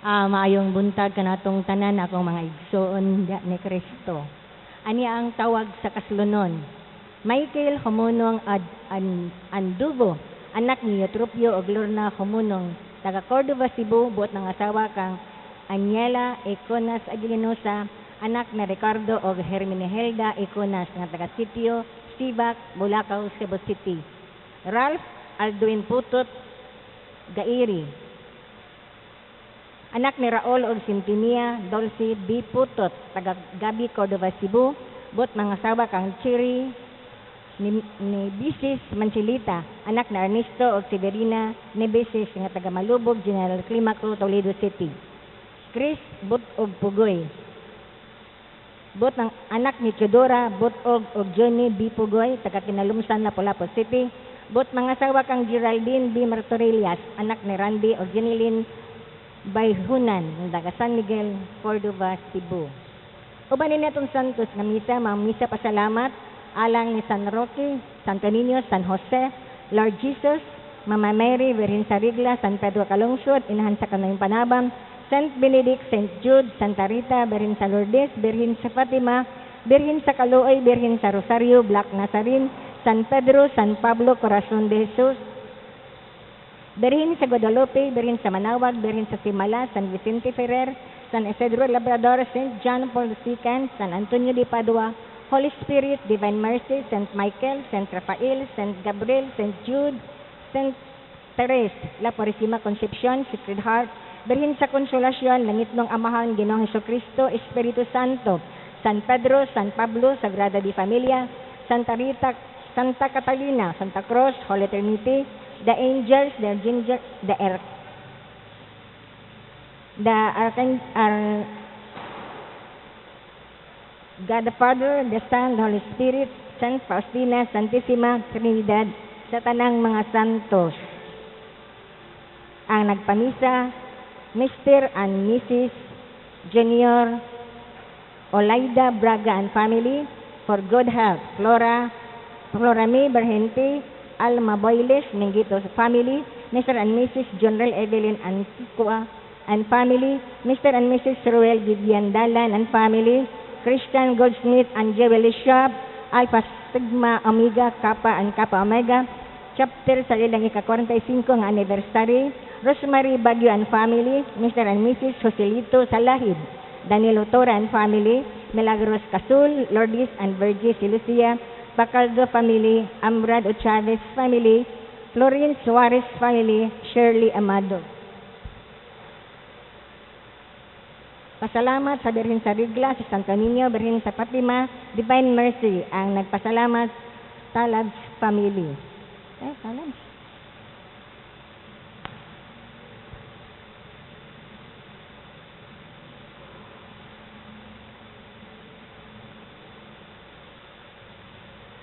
Maayong buntag kanatong tanan akong mga igsoon ni Kristo. Ani ang tawag sa kaslunon. Michael Humunong Andubo, anak ni Eutropio og Lorna Humunong, taga Cordova, Cebu, buot ng asawa kang Aniela Econas Aguilinosa, anak ni Ricardo og Herminehelda Econas nga taga Sitio Sibac, Bulacau, Cebu City. Ralph Alduin Putot Gairi, anak ni Raul og Sintinia Dolce B. Putot, taga Gabi, Cordova, Cebu, buot mga asawa kang Chiri ni Bisis Manchilita, anak ni Ernesto og Severina ni Bisis nga taga Malubog, General Climaco, Toledo City. Chris Butog Pugoy, buot ng anak ni Teodora Butog og Johnny B. Pugoy, taga Kinalumsan, Lapu-Lapu City, buot mga asawa kang Geraldine B. Martorellas, anak ni Randy og Jeneline Bayhunan, taga San Miguel, Cordova, Cebu. Uban ni atong santos nga misa, mga misa pasalamat, alang ni San Roque, Santo Niño, San Jose, Lord Jesus, Mama Mary, Virgen sa Rigla, San Pedro Calungsod, Inahan sa Kanayong Panabam, Saint Benedict, Saint Jude, Santa Rita, Virgen sa Lourdes, Virgen sa Fatima, Virgen sa Kaluoy, Virgen sa Rosario, Black Nazarene, San Pedro, San Pablo, Corazon de Jesus, Birhen sa Guadalupe, Birhen sa Manaoag, Birhen sa Simala, San Vicente Ferrer, San Isidro Labrador, Saint John Paul II, San Antonio de Padua, Holy Spirit, Divine Mercy, Saint Michael, Saint Raphael, Saint Gabriel, Saint Jude, Saint Therese, La Purisima Concepcion, Sacred Heart, Birhen sa Consolacion, Langit ng Amahan, Ginoong Jesucristo, Espiritu Santo, San Pedro, San Pablo, Sagrada de Familia, Santa Rita, Santa Catalina, Santa Cruz, Holy Trinity, the Angels, the Ginger, the Air, the Archangel, God the Father, the Son, the Holy Spirit, Saint Faustina, Santissima Trinidad, sa tanang mga santos. Ang nagpamisa, Mr. and Mrs. Junior Olaida Braga and family, for good health, Flora May Bergente, Alma Boyles, Mingito family, Mr. and Mrs. General Evelyn Antigua and family, Mr. and Mrs. Ruel Vivian Dalan and family, Christian Goldsmith and Jewelry Shop, Alpha Sigma Omega Kappa and Kappa Omega, chapter sa ilang ika-45 nga anniversary, Rosemary Baguio and family, Mr. and Mrs. Joselito Salahid, Danilo Tora and family, Milagros Casul, Lourdes and Virgie Silucia, Bacaldo family, Ambrad O. Chavez family, Florence Suarez family, Shirley Amado. Pasalamat sa Birhen sa Rigla, sa Santo Niño, Birhen sa Fatima, Divine Mercy, ang nagpasalamat, Talabs family. Talabs.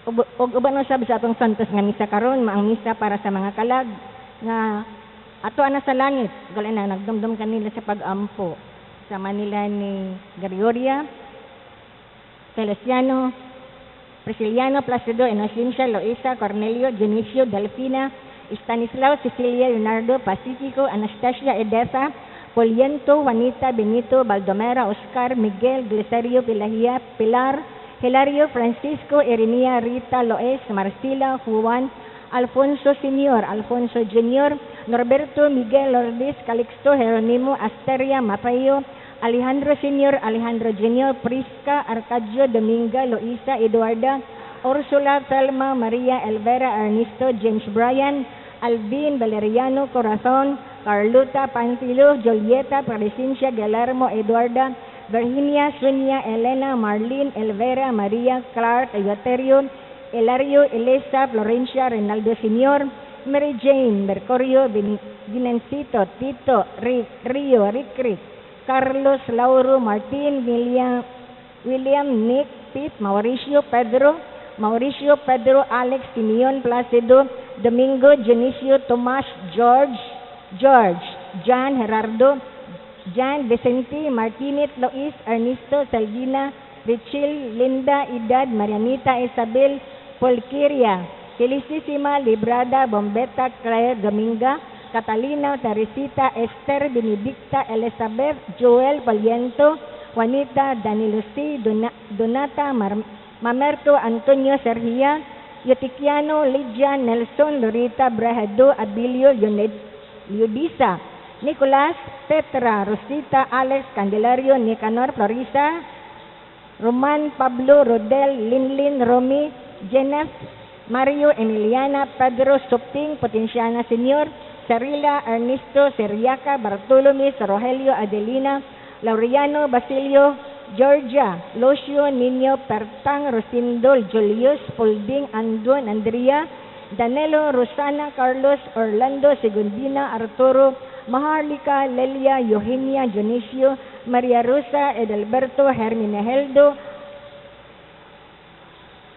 Og uban usab sa atong santos nga misa karon, maang misa para sa mga kalag nga ato ana sa langit. Gali na nagdumdum kanila sa pag-ampo sa Manila ni Gregoria, Feliciano, Prisciliano, Placido, Inocencia, Loisa, Cornelio, Dionisio, Delfina, Stanislao, Cecilia, Leonardo, Pacifico, Anastasia, Edesa, Poliento, Juanita, Benito, Baldomera, Oscar, Miguel, Glicerio, Pilahia, Pilar, Hilario, Francisco, Eremia, Rita, Loes, Marcila, Juan, Alfonso Senior, Alfonso Junior, Norberto, Miguel, Lourdes, Calixto, Geronimo, Asteria, Mateo, Alejandro Senior, Alejandro Junior, Prisca, Arcadio, Dominga, Loisa, Eduarda, Ursula, Thelma, Maria, Elvera, Ernesto, James Bryan, Alvin, Valeriano, Corazon, Carlota, Panfilo, Julieta, Presencia, Guillermo, Eduarda, Virginia, Sonia, Elena, Marlene, Elvera, Maria, Clark, Eleuterio, Elario, Elisa, Florencia, Reynaldo Senior, Mary Jane, Mercurio, Vinancito, Tito, Rio, Ricri, Carlos, Lauro, Martin, William, Nick, Pete, Mauricio, Pedro, Mauricio, Pedro, Alex, Simeon, Placido, Domingo, Dionisio, Tomas, George, George, John, Gerardo, John, Vicente, Martinez, Lois, Ernesto, Salvina, Richel, Linda, Idad, Marianita, Isabel, Polquiria, Felicissima, Librada, Bombeta, Claire, Dominga, Catalina, Teresita, Esther, Benedicta, Elizabeth, Joel, Valiento, Juanita, Danilo C., Donata, Mamerto, Antonio, Sergia, Eutiquiano, Lydia, Nelson, Lorita, Brahado, Abilio, Leodisa, Nicolas, Petra, Rosita, Alex, Candelario, Nicanor, Florisa, Roman, Pablo, Rodel, Linlin, Romy, Jeneth, Mario, Emiliana, Pedro, Sopting, Potenciana Senior, Sarila, Ernesto, Seriaca, Bartolome, Rogelio, Adelina, Laureano, Basilio, Georgia, Lucio, Nino, Pertang, Rosindol, Julius, Polding, Andon, Andrea, Danilo, Rosana, Carlos, Orlando, Segundina, Arturo, Maharlika, Lelia, Eugenia, Dionisio, Maria Rosa, Edelberto, Herminegeldo,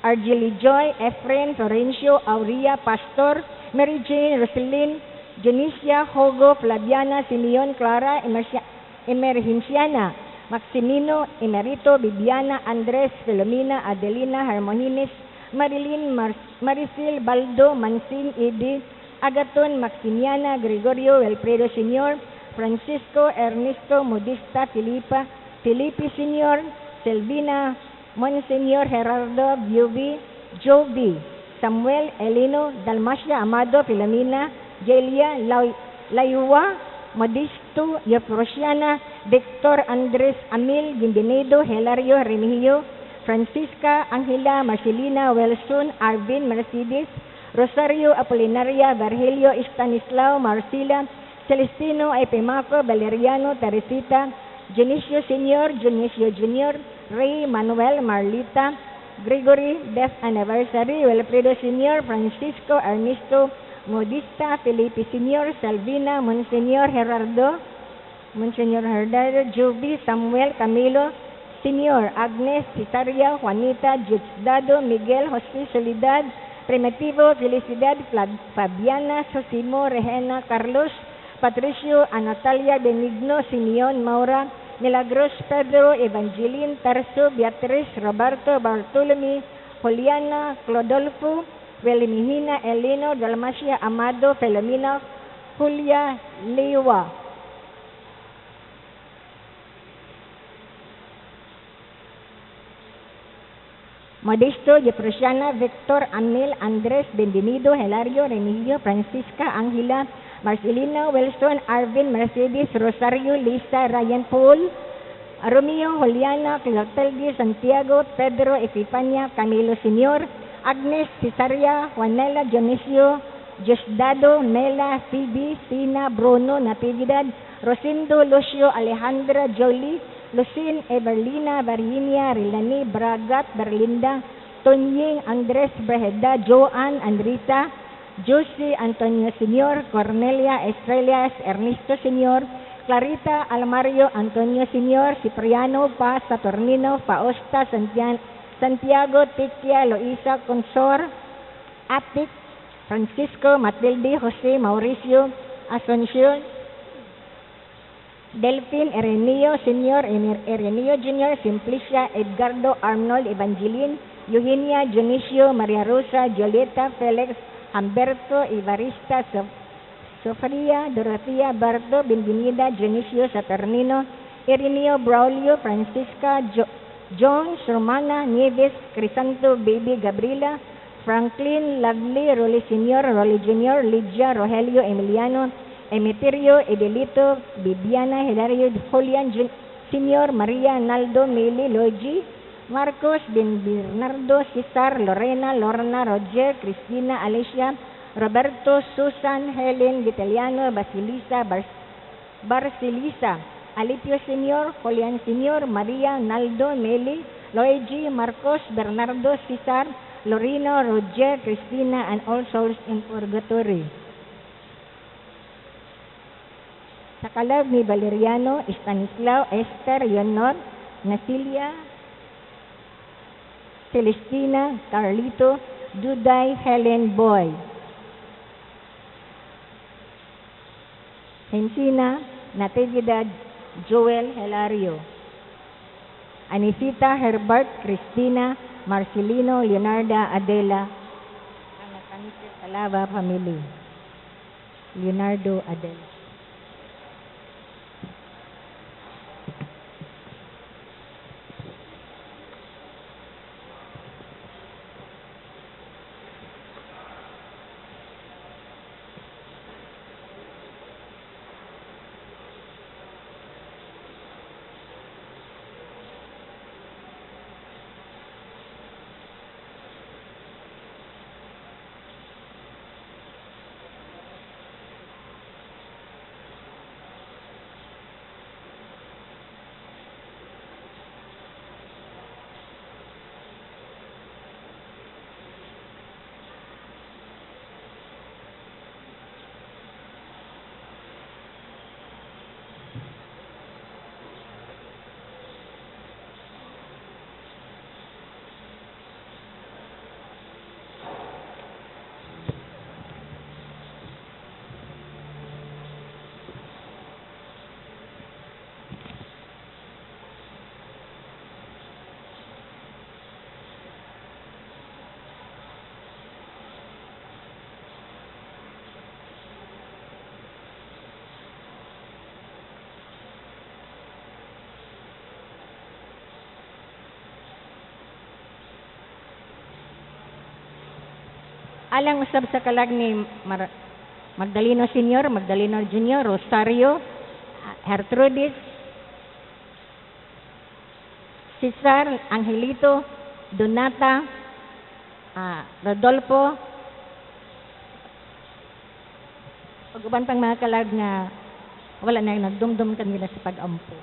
Argeli Joy, Efren, Florencio, Aurea, Pastor, Mary Jane, Roselyn, Dionisia, Hogo, Flaviana, Simeon, Clara, Emergenciana, Maximino, Emerito, Bibiana, Andres, Filomena, Adelina, Hermogenes, Marilyn, Maricel, Baldo, Mancin, Edi, Agaton, Maximiana, Gregorio, Wilfredo Sr., Francisco, Ernesto, Modista, Filipa, Felipe Sr., Selvina, Monsignor Gerardo, Bubi, Joby, Samuel, Elino, Dalmacia, Amado, Filomena, Jelia, Layua, Modesto, Eufrosiana, Victor, Andres, Amil, Bienvenido, Hilario, Remigio, Francisca, Angela, Marcelina, Wilson, Arvin, Mercedes, Rosario, Apolinaria, Virgilio, Stanislao, Marcela, Celestino, Epimaco, Valeriano, Teresita, Dionisio Sr., Dionisio Jr., Ray, Manuel, Marlita, Gregory, Death Anniversary, Wilfredo Sr., Francisco, Ernesto, Modista, Felipe Sr., Salvina, Monsignor Gerardo, Monsignor Gerardo, Juby, Samuel, Camilo, Sr., Agnes, Cesaria, Juanita, Diosdado, Miguel, Jose, Soledad, Primitivo, Felicidad, Fabiana, Sosimo, Regina, Carlos, Patricio, Anatalia, Benigno, Simeon, Maura, Milagros, Pedro, Evangeline, Tarso, Beatriz, Roberto, Bartolome, Juliana, Clodolfo, Wilhelmina, Eleno, Dalmacia, Amado, Filomena, Julia, Lewa. Modesto, Jefrosiana, Victor, Amil, Andres, Bienvenido, Hilario, Remigio, Francisca, Angela, Marcelina, Wilson, Arvin, Mercedes, Rosario, Lisa, Ryan, Paul, Romeo, Juliana, Clotilde, Santiago, Pedro, Epifania, Camilo Sr., Agnes, Cesaria, Juanela, Dionisio, Diosdado, Mela, Phoebe, Sina, Bruno, Natividad, Rosindo, Lucio, Alejandra, Jolie, Lucin, Everlina, Virginia, Rilani, Bragat, Berlinda, Tonying, Andres, Brejeda, Joan, Andrita, Josie, Antonio Sr., Cornelia, Estrellas, Ernesto Sr., Clarita, Almario, Antonio Sr., Cipriano, Paz, Saturnino, Fausta, Santiago, Tikia, Loisa, Consor, Atik, Francisco, Matilde, Jose, Mauricio, Asuncion, Delphine, Ireneo Sr., Ireneo Jr., Simplicia, Edgardo, Arnold, Evangeline, Eugenia, Dionisio, Maria Rosa, Julieta, Felix, Humberto, Evarista, Sofia, Dorothea, Berto, Bienvenida, Dionisio, Saturnino, Ireneo, Braulio, Francisca, Jones, Romana, Nieves, Crisanto, Baby, Gabriela, Franklin, Lovely, Rolly Sr., Rolly Jr., Lydia, Rogelio, Emiliano, Emeterio, Edelito, Bibiana, Hilario, Julian Sr., Maria, Naldo, Mili, Logi, Marcos, Ben Bernardo, Cesar, Lorena, Lorna, Roger, Cristina, Alicia, Roberto, Susan, Helen, Vitaliano, Basilisa, Barsilisa, Alipio Sr., Julian Sr., Maria, Naldo, Meli, Luigi, Marcos, Bernardo, Cesar, Lorena, Roger, Cristina, and all souls in purgatory. Sa kalab ni Valeriano, Stanislao, Esther, Leonor, Nasilia, Celestina, Carlito, Duday, Helen, Boy. Hensina, Natividad, Joel, Hilario. Anisita, Herbert, Cristina, Marcelino, Leonarda, Adela, ang Nakanisip Talaba family. Leonardo Adel. Alang usab sa kalag ni Magdaleno Senior, Magdaleno Junior, Rosario, Gertrudis, Cesar, Angelito, Donata, Rodolfo, ug uban pang mga kalag nga wala na nagdumdum kanila sa pag-ampo.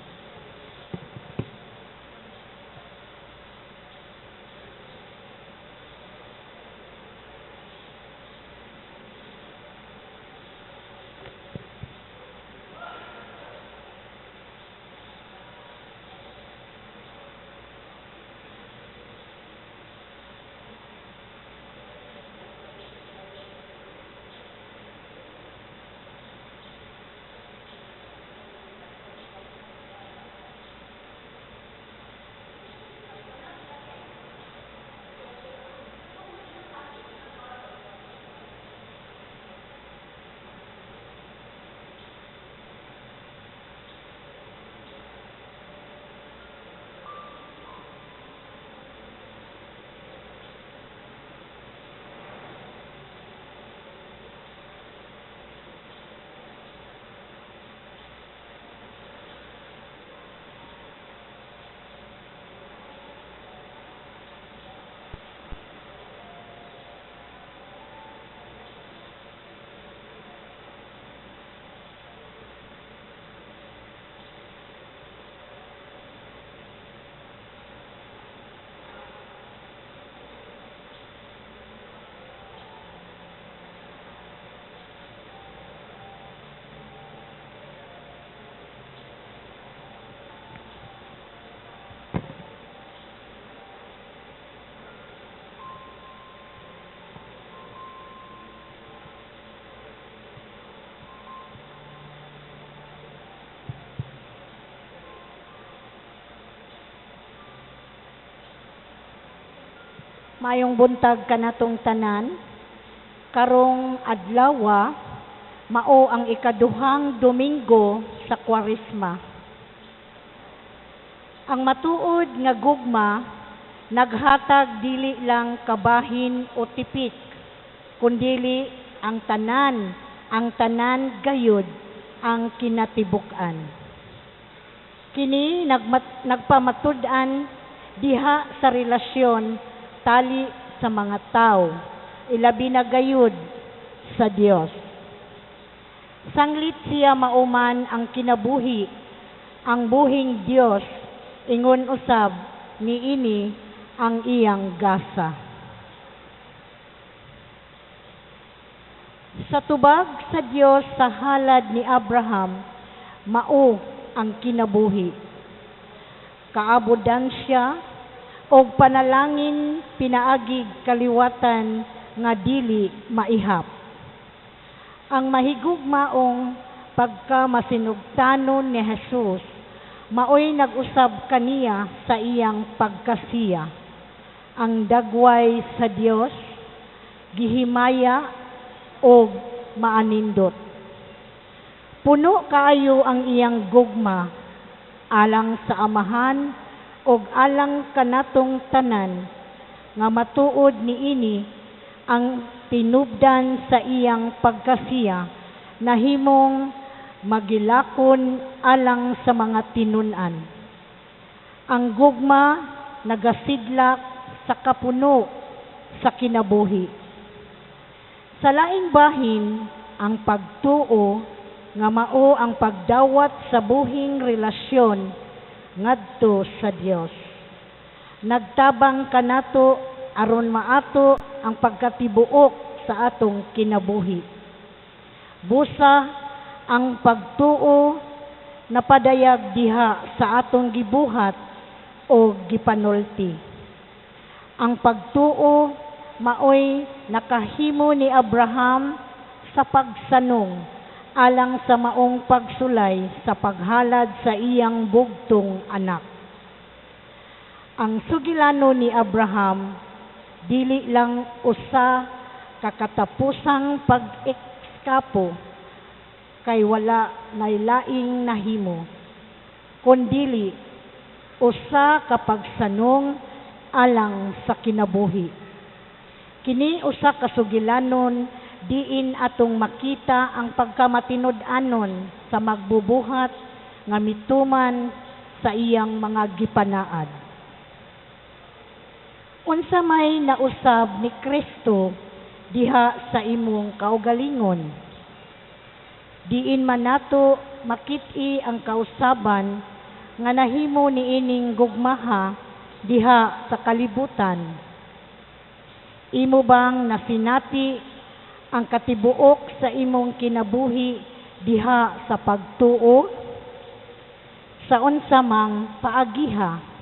Mayong buntag kanatong tanan, karong adlawa mao ang ikaduhang Domingo sa Kwaresma. Ang matuod nga gugma naghatag dili lang kabahin o tipik, kundili ang tanan gayud ang kinatibuk-an. Kini nagpamatud-an diha sa relasyon tali sa mga tao, ilabi na gayud sa Dios. Sanglit siya mauman ang kinabuhi, ang buhing Dios, ingon usab niini ang iyang gasa. Sa tubag sa Dios sa halad ni Abraham, mao ang kinabuhi. Kaabudansya og panalangin pinaagig kaliwatan nga dili maihap. Ang mahigugmaong pagkamasinugtanon ni Jesus maoy nag-usab kaniya sa iyang pagkasiya. Ang dagway sa Dios gihimaya og maanindot. Puno kaayo ang iyang gugma alang sa Amahan ug alang kanatong tanan nga matuod niini ang tinubdan sa iyang pagkasiya nahimong magilakon alang sa mga tinun-an. Ang gugma nagasidlak sa kapuno sa kinabuhi. Sa laing bahin, ang pagtuo nga mao ang pagdawat sa buhing relasyon ngadto sa Dios. Nagtabang kanato aron maato ang pagkatibuok sa atong kinabuhi. Busa ang pagtuo napadayag diha sa atong gibuhat o gipanulti. Ang pagtuo maoy nakahimo ni Abraham sa pagsanong alang sa maong pagsulay sa paghalad sa iyang bugtong anak. Ang sugilano ni Abraham dili lang usa ka katapusang pag-ekskapo kay wala nay laing nahimo, kundili usa ka pagsanong alang sa kinabuhi. Kini usa ka sugilanon diin atong makita ang pagkamatinud-anon sa magbubuhat nga mituman sa iyang mga gipanaad. Unsa may nausab ni Kristo diha sa imong kaugalingon? Diin man nato makit-i ang kausaban nga nahimo niining gugmaha diha sa kalibutan? Imo bang nasinati ang katibuok sa imong kinabuhi diha sa pagtuo? Sa unsa mang paagiha?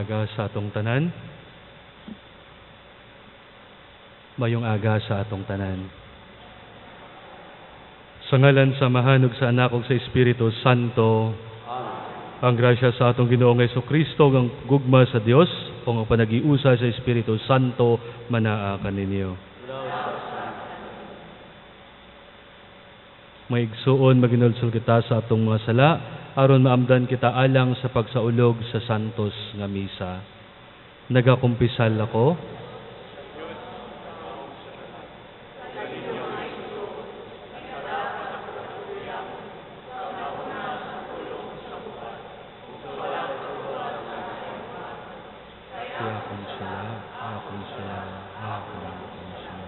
Mayong aga sa atong tanan. Mayong aga sa atong tanan. Sa ngalan sa Amahan ug sa Anak ug sa Espiritu Santo. Amen. Ang grasya sa atong Ginoong Hesukristo ug ang gugma sa Dios ug ang panagiusa sa Espiritu Santo manaa kaninyo. Maigsuon maginulsol kita sa atong mga sala aron maamdan kita alang sa pagsaulog sa santos nga misa. Nagakumpisal ako akong sala, akong sala, akong sala.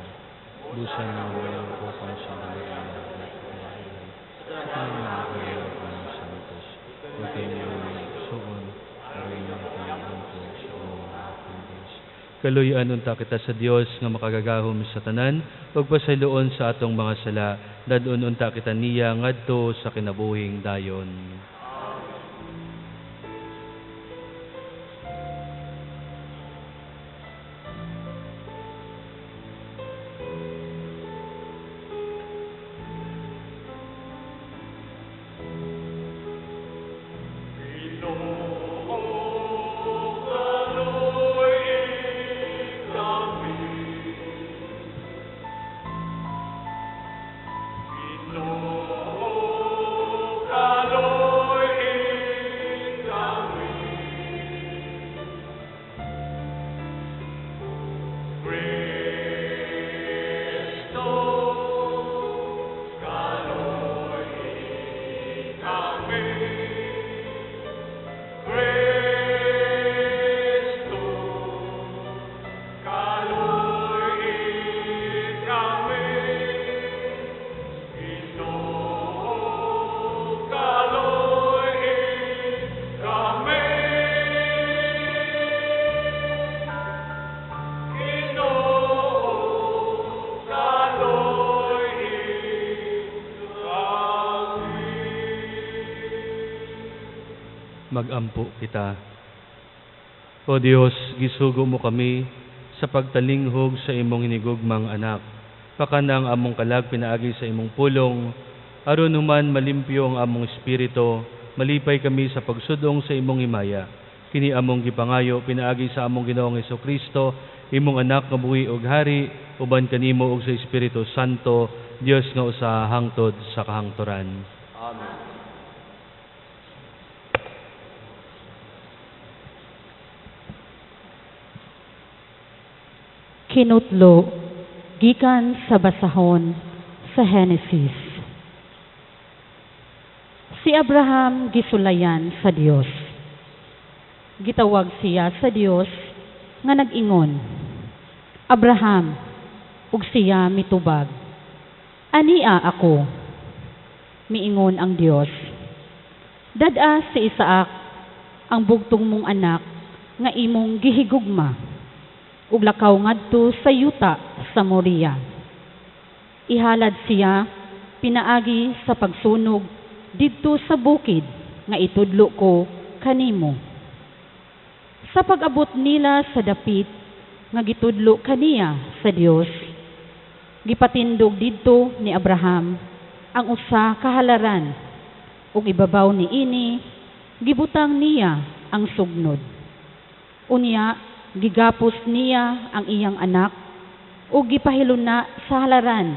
Busan ng walang upang sa Maria, sa kanyang santos, Kaluyan unta kita sa Dios nga makagagahom sa tanan, pagpasayloon sa atong mga sala, dadon unta kita niya ngadto sa kinabuhing dayon. Magampo kita. O Dios, gisugo mo kami sa pagtalinghog sa imong hinigugmang anak. Pakana ang among kalag pinaagi sa imong pulong, aron human malimpyo ang among espiritu, malipay kami sa pagsudong sa imong himaya. Kini among gipangayo pinaagi sa among Ginoong Hesukristo, imong anak nga buhi og hari, uban kanimo ug sa Espiritu Santo, Dios nga usa hangtod sa kahangturan. Amen. Kinutlo gikan sa basahon sa Henesis. Si Abraham gisulayan sa Dios. Gitawag siya sa Dios nga nag-ingon, Abraham, ug siya mitubag, Ania ako. Miingon ang Dios, Dad-a si Isaac ang bugtong mong anak nga imong gihigugma, ug lakaw ngadto sa yuta sa Moria. Ihalad siya pinaagi sa pagsunog didto sa bukid nga itudlo ko kanimo. Sa pag-abot nila sa dapit nga gitudlo kaniya sa Dios, gipatindog didto ni Abraham ang usa ka halaran, ug ibabaw niini gibutang niya ang sugnod. Unya gigapos niya ang iyang anak ug gipahiluna sa halaran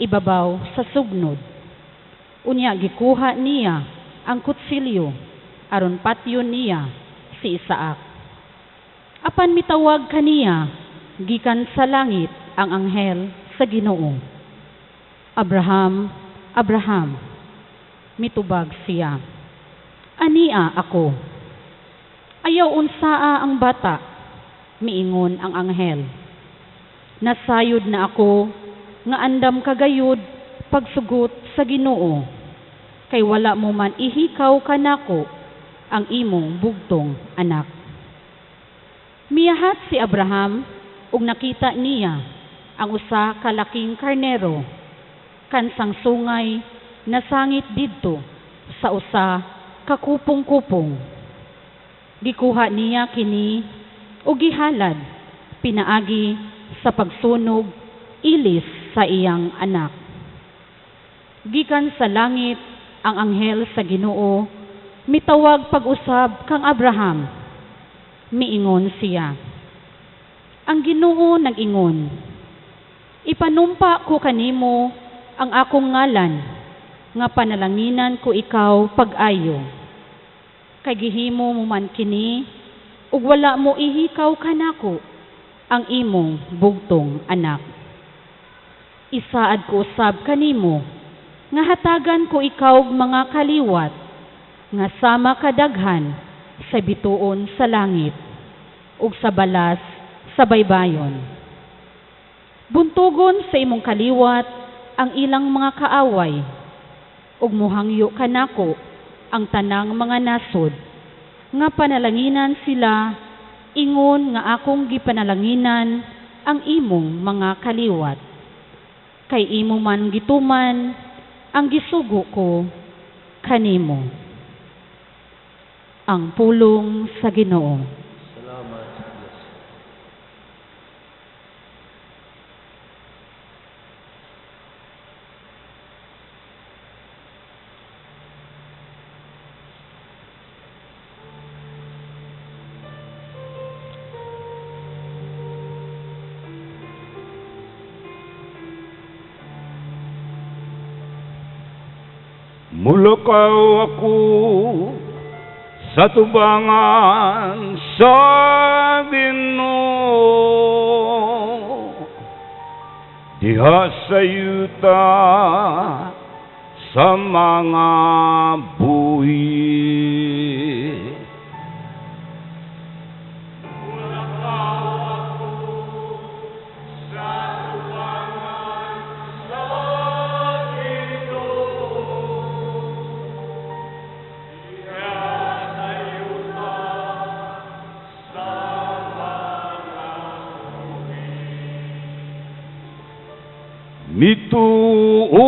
ibabaw sa sugnod. Unya gikuha niya ang kutsilyo aron patyon niya si Isaac. Apan mitawag kaniya gikan sa langit ang anghel sa Ginoo. Abraham, Abraham, mitubag siya, Ania ako. Ayaw unsaa ang bata, miingon ang anghel. Nasayod na ako nga andam kagayod pagsugot sa Ginoo, kay wala mo man ihikaw kanako ang imong bugtong anak. Miyahat si Abraham ug nakita niya ang usa ka laking karnero kansang sungay nasangit didto sa usa ka kupong-kupong. Gikuha niya kini ug gihalad pinaagi sa pagsunog ilis sa iyang anak. Gikan sa langit ang anghel sa Ginoo mitawag pag-usab kang Abraham. Miingon siya, ang Ginoo nag-ingon, ipanumpa ko kanimo ang akong ngalan, nga panalanginan ko ikaw pag-ayo. Kay gihimo mo man kini, ug wala mo ihikaw kanako ang imong bugtong anak. Isaad ko usab kanimo, nga hatagan ko ikaw og mga kaliwat, nga sama kadaghan sa bituon sa langit, ug sa balas sa baybayon. Buntugon sa imong kaliwat ang ilang mga kaaway, ug muhangyo kanako ang tanang mga nasod, nga panalanginan sila ingon nga akong gipanalanginan ang imong mga kaliwat. Kay imo man gituman ang gisugo ko kanimo. Ang pulong sa Ginoo. Salamat sa Diyos. Mulakaw ako sa tubangan sa Ginoo, diha sa yuta sa mga buhi. Mituo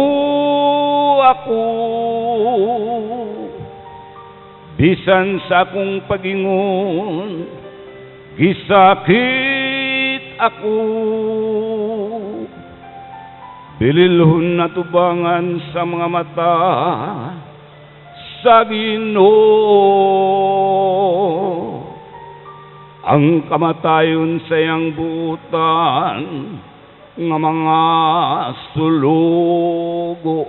ako bisan sa akong pagingon, gisakit ako. Bililhon na tubangan sa mga mata sa Ginoo. Ang kamatayon sa iyang buutan nga mga sulugoon.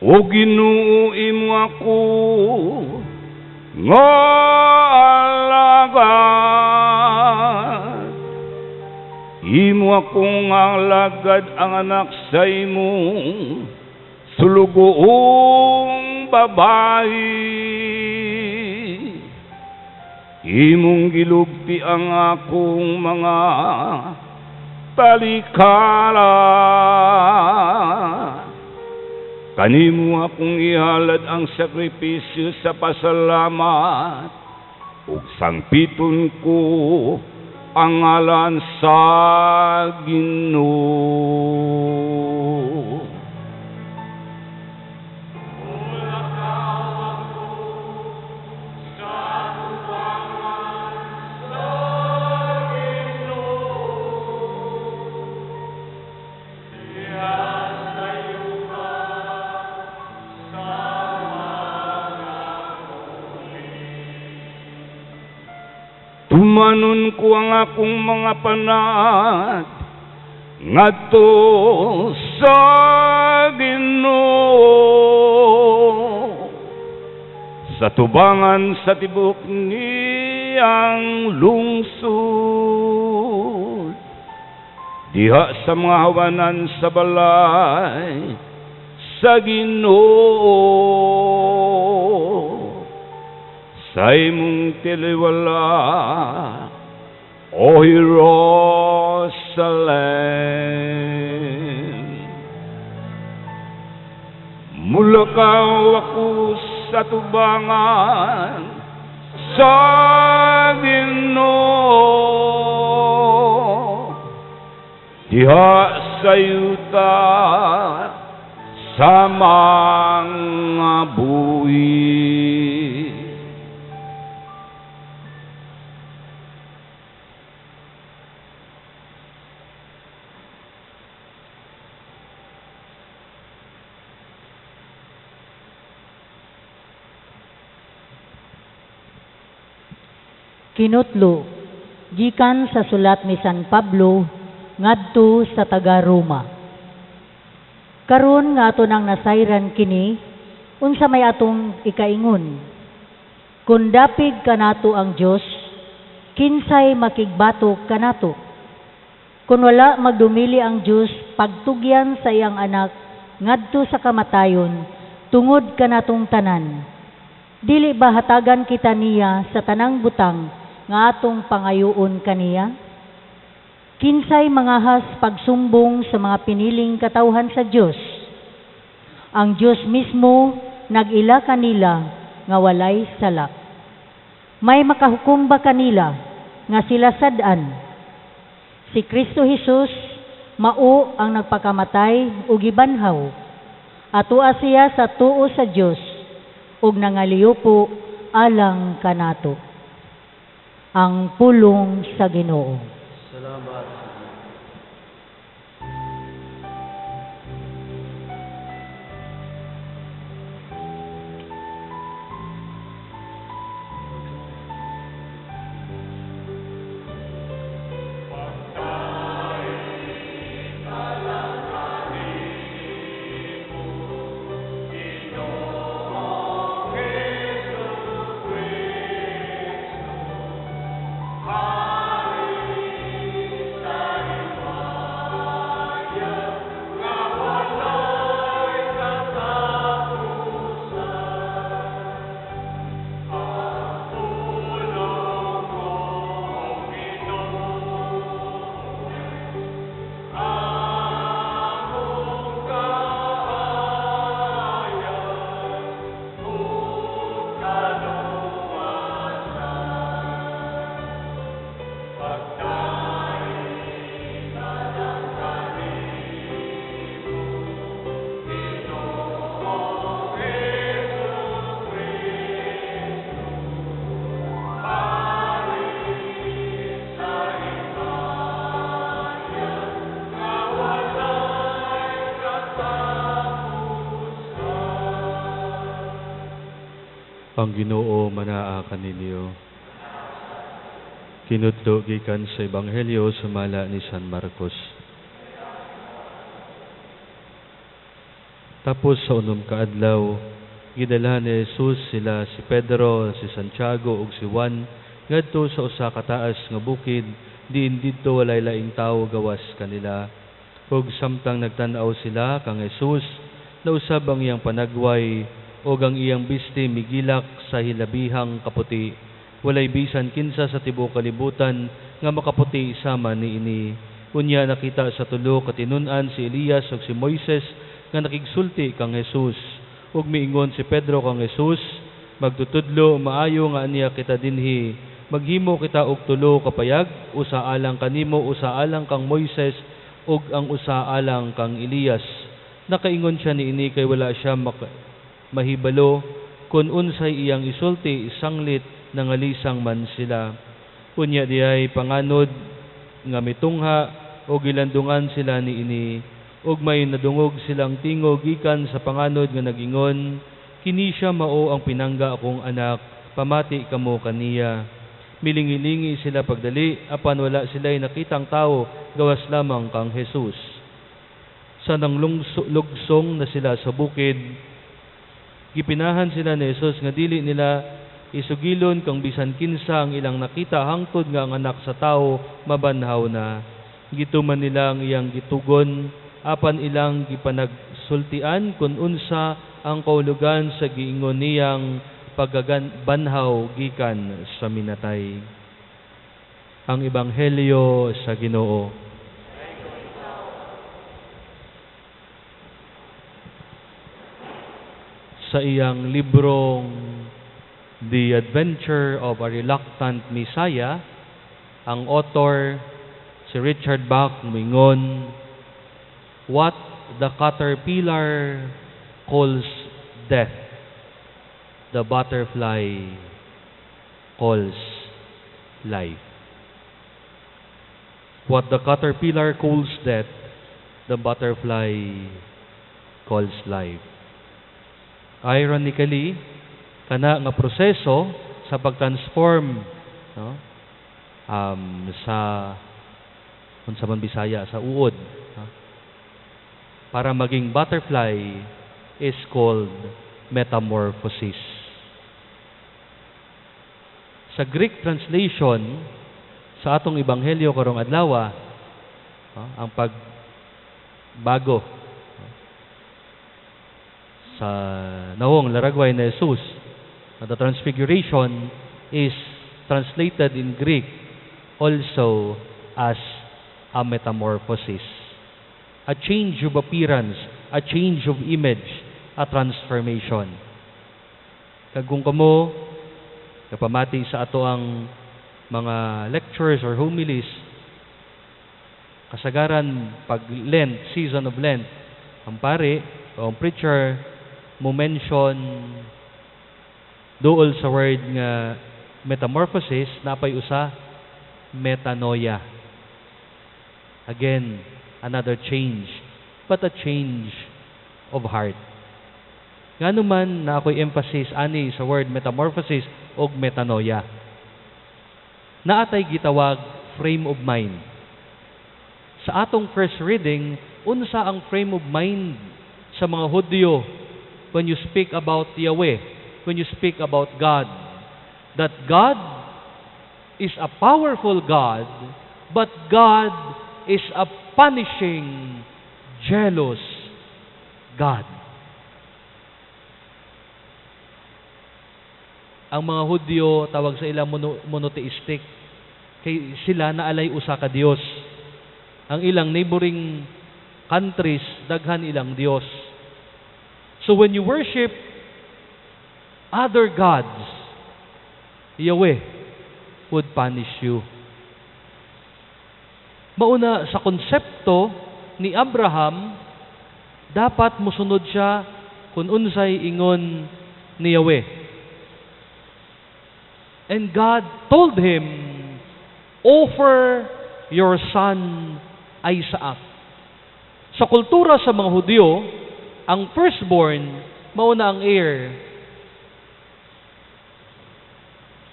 O Ginoo, imo ako nga alagad, imo akong alagad ang anak sa imong sulugoong babae. Imong gilugti ang akong mga talikala. Kanimo akong ihalad ang sakripisyo sa pasalamat, ug sangpiton ko ang ngalan sa Ginoo. Tumanon ko ang akong mga panat ngadto sa Ginoo, sa tubangan sa tibok niyang lungsod, diha sa mga hawanan sa balay sa Ginoo. Sa imong tiliwala, o Jerusalem. Mulakaw ako sa tubangan sa Ginoo, diha sa yuta sa mga buhi. Kinutlo gikan sa sulat ni San Pablo ngadto sa taga-Roma. Karon nga ato nang nasayran kini, unsa may atong ikaingon? Kun dapig kanato ang Dios, kinsay makigbatok kanato? Kun wala magdumili ang Dios pagtugyan sa iyang anak ngadto sa kamatayon tungod kanatong tanan, dili ba hatagan kita niya sa tanang butang nga atong pangayoon kaniya? Kinsay mangahas pagsumbong sa mga piniling katawhan sa Dios? Ang Dios mismo nag-ila kanila nga walay sala. May makahukom ba kanila nga sila sad-an? Si Kristo Jesus mao ang nagpakamatay ug gibanhaw. Atoa siya sa tuo sa Dios ug nangaliupo alang kanato. Ang pulong sa Ginoo. Salamat sa Dios. Ang Ginoo manaa kaninyo. Kinutlo gikan sa Ebanghelyo sumala ni San Marcos. Tapos sa unom ka adlaw, gidala ni Jesus sila si Pedro, si Santiago ug si Juan ngadto sa usa ka taas nga bukid, diin didto walay laing tawo gawas kanila. Ug samtang nagtan-aw sila kang Jesus, nausab ang iyang panagway ug ang iyang bisti migilak sa hilabihang kaputi. Walay bisan kinsa sa tibuok kalibutan nga makaputi sama niini. Unya nakita sa tulo ka tinun-an si Elias ug si Moises nga nakigsulti kang Jesus. Ug miingon si Pedro kang Jesus, magtutudlo, maayo nga aniya kita dinhi. Maghimo kita og tulo ka payag, usa alang kanimo, usa alang kang Moises, ug ang usa alang kang Elias. Nakaingon siya niini kay wala siya mahibalo kun unsay iyang isulti, sanglit nangalisang man sila. Unya diay panganod nga mitungha o gilandungan sila niini, ug may nadungog silang tingog gikan sa panganod nga nagingon, kini siya mao ang pinangga akong anak, pamati kamo kaniya. Milingilingi sila pagdali, apan wala sila'y nakitang tawo gawas lamang kang Jesus. Sa nanglugsong na sila sa bukid, gipinahan sila ni Jesus nga dili nila isugilon kang bisan kinsa ang ilang nakita hangtod nga ang anak sa tawo mabanhaw na. Gituman nila ang iyang gitugon, apan ilang gipanagsultian kun unsa ang kaulugan sa giingon niyang pagkabanhaw gikan sa minatay. Ang Ebanghelyo sa Ginoo. Sa iyang librong The Adventure of a Reluctant Messiah, ang author, si Richard Bach, muingon, "What the caterpillar calls death, the butterfly calls life." What the caterpillar calls death, the butterfly calls life. Ironically, kana nga proseso sa pag-transform, no, sa, unsa man Bisaya sa uod, no, para maging butterfly is called metamorphosis. Sa Greek translation sa atong ebanghelyo karong adlaw, no, ang pagbago, no, sa nawong laragway ni Jesus, the transfiguration, is translated in Greek also as a metamorphosis. A change of appearance, a change of image, a transformation. Kag kung kamo napamati sa ato ang mga lectures or homilies, kasagaran pag Lent, season of Lent, ang pare o ang preacher mo mention duol sa word nga metamorphosis, napay usa, metanoia. Again, another change, but a change of heart. Ngano man na ako'y emphasis ani sa word metamorphosis og metanoia? Naatay gitawag frame of mind. Sa atong first reading, unsa ang frame of mind sa mga Hudyo when you speak about Yahweh, when you speak about God? That God is a powerful God, but God is a punishing, jealous God. Ang mga Hudyo, tawag sa ilang monotheistic, kay sila naalay usa ka Dios. Ang ilang neighboring countries, daghan ilang Dios. So when you worship other gods, Yahweh would punish you. Mauna sa konsepto ni Abraham, dapat musunod siya kung unsay ingon ni Yahweh. And God told him, "Offer your son Isaac." Sa kultura sa mga Hudyo, ang firstborn, mauna ang heir,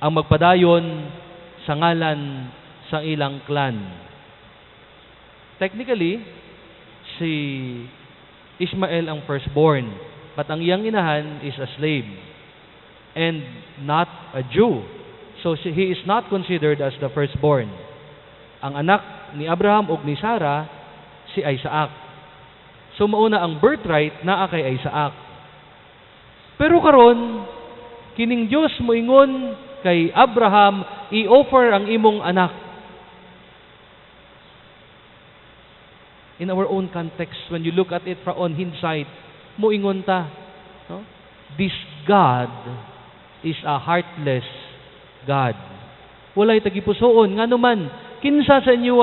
ang magpadayon sa ngalan sa ilang clan. Technically, si Ishmael ang firstborn, but ang iyang inahan is a slave and not a Jew. So he is not considered as the firstborn. Ang anak ni Abraham ug ni Sarah, si Isaac. So mauna ang birthright naa kay Isaac. Pero karon, kining Dios moingon kay Abraham, i-offer ang imong anak. In our own context, when you look at it from on hindsight, moingon ta, no? This God is a heartless God. Walay tagipusoon. Ngano man, kinsa sa inyo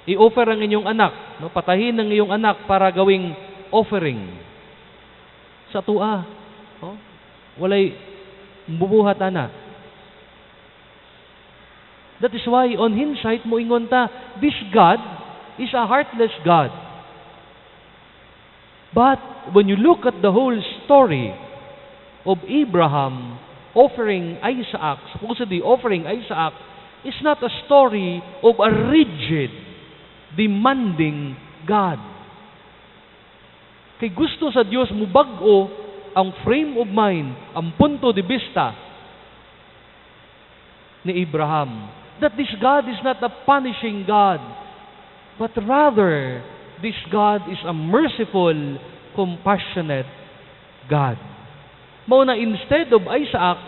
i-offer ang inyong anak, no? Patahin ang iyong anak para gawing offering. Sa tua, no? Walay bubuhat ana. That is why on hindsight moingon ta, this God is a heartless God. But when you look at the whole story of Abraham offering Isaac, supposedly offering Isaac, is not a story of a rigid, demanding God. Kay gusto sa Dios mubag-o ang frame of mind, ang punto de vista ni Abraham. That this God is not a punishing God, but rather, this God is a merciful, compassionate God. Mao na instead of Isaac,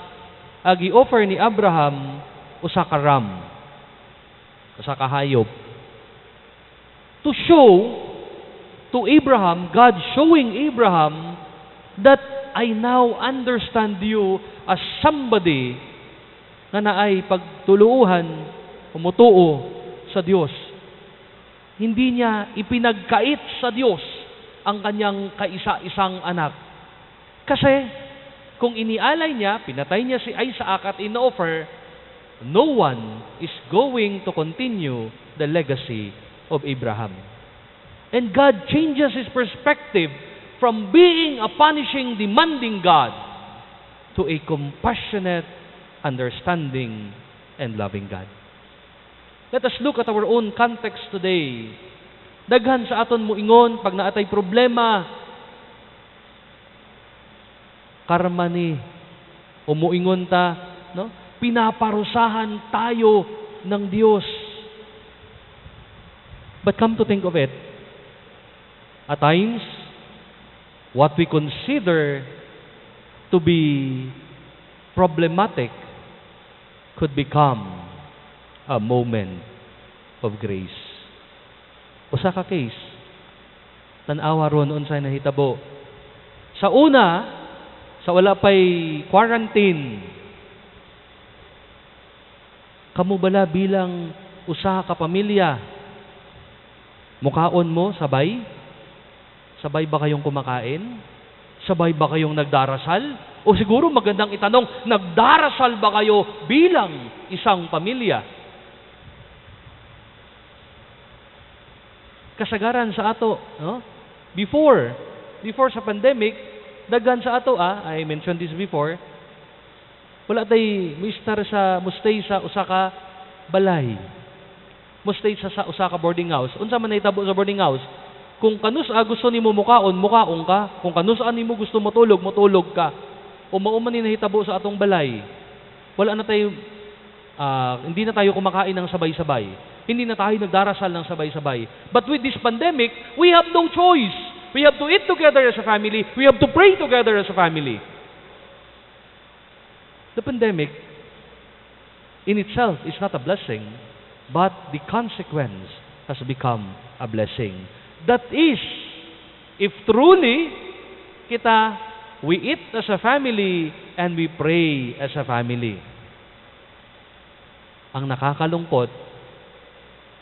agi offer ni Abraham usa ka ram, usa ka hayop. To show to Abraham, God showing Abraham that I now understand you as somebody nga naay pagtuluohan, umutuo sa Dios. Hindi niya ipinagkait sa Dios ang kanyang kaisa-isang anak. Kasi kung inialay niya, pinatay niya si Isaac at in-offer, no one is going to continue the legacy of Abraham. And God changes his perspective from being a punishing, demanding God to a compassionate, understanding, and loving God. Let us look at our own context today. Daghan sa aton muingon pag naa tay problema, karma ni, o muingon ta, no? Pinaparusahan tayo ng Diyos. But come to think of it, at times, what we consider to be problematic could become a moment of grace. Usa ka case, tan-awa ron unsay nahitabo. Sa una, sa wala pa'y quarantine, kamo bala bilang usa ka pamilya, mukaon mo sabay? Sabay ba kayong kumakain? Sabay ba kayong nagdarasal? O siguro magandang itanong, nagdarasal ba kayo bilang isang pamilya? Kasagaran sa ato, no? Before sa pandemic, daghan sa ato, I mentioned this before, wala tay mister sa mustay sa usa ka balay. Mustay sa usa ka boarding house. Unsa man nahitabo sa boarding house? Kung kanus-a gusto nimo mukaon, mukaon ka. Kung kanus-a nimo gusto motulog, motulog ka. O mao man ni nahitabo sa atong balay. Wala na tayo, hindi na tayo kumakain ng sabay-sabay. Hindi na tayo nagdarasal ng sabay-sabay. But with this pandemic, we have no choice. We have to eat together as a family. We have to pray together as a family. The pandemic in itself is not a blessing, but the consequence has become a blessing. That is, if truly kita, we eat as a family and we pray as a family. Ang nakakalungkot,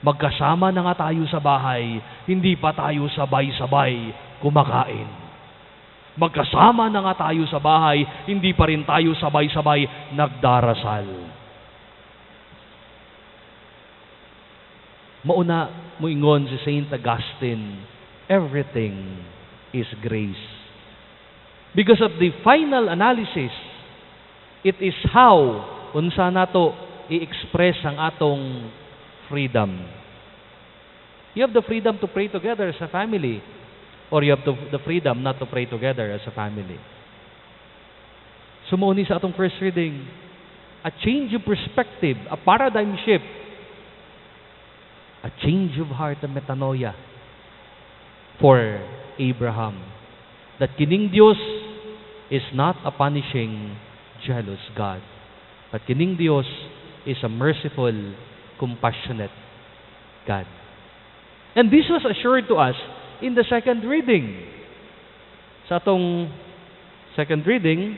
magkasama na nga tayo sa bahay, hindi pa tayo sabay-sabay kumakain. Magkasama na nga tayo sa bahay, hindi pa rin tayo sabay-sabay nagdarasal. Mauna muingon si Saint Augustine, everything is grace. Because of the final analysis, it is how unsa nato i-express ang atong freedom. You have the freedom to pray together as a family, or you have the freedom not to pray together as a family. Sumuuni sa atong first reading, a change of perspective, a paradigm shift, a change of heart, a metanoia for Abraham. That kining Dios is not a punishing, jealous God, but kining Dios is a merciful, compassionate God. And this was assured to us in the second reading. Sa atong second reading,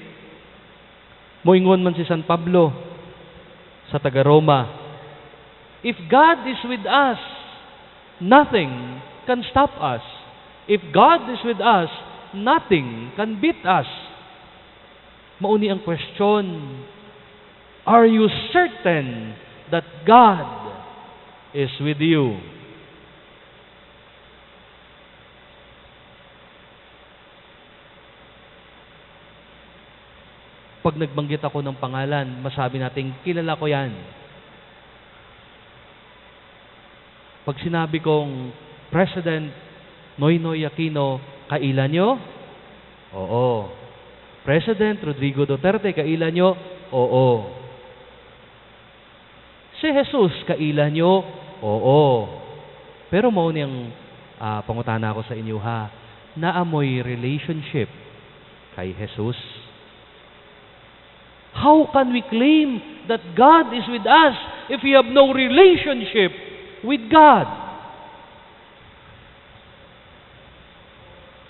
moingon man si San Pablo sa taga-Roma, if God is with us, nothing can stop us. If God is with us, nothing can beat us. Mauni ang question, are you certain that God is with you? Pag nagbanggit ako ng pangalan, masabi natin, kilala ko yan. Pag sinabi kong President Noynoy Aquino, kaila nyo? Oo. President Rodrigo Duterte, kaila nyo? Oo. Si Jesus, kaila nyo? Oo. Pero mao niyang pangutana ko sa inyo ha, naamoy relationship kay Jesus? How can we claim that God is with us if we have no relationship with God?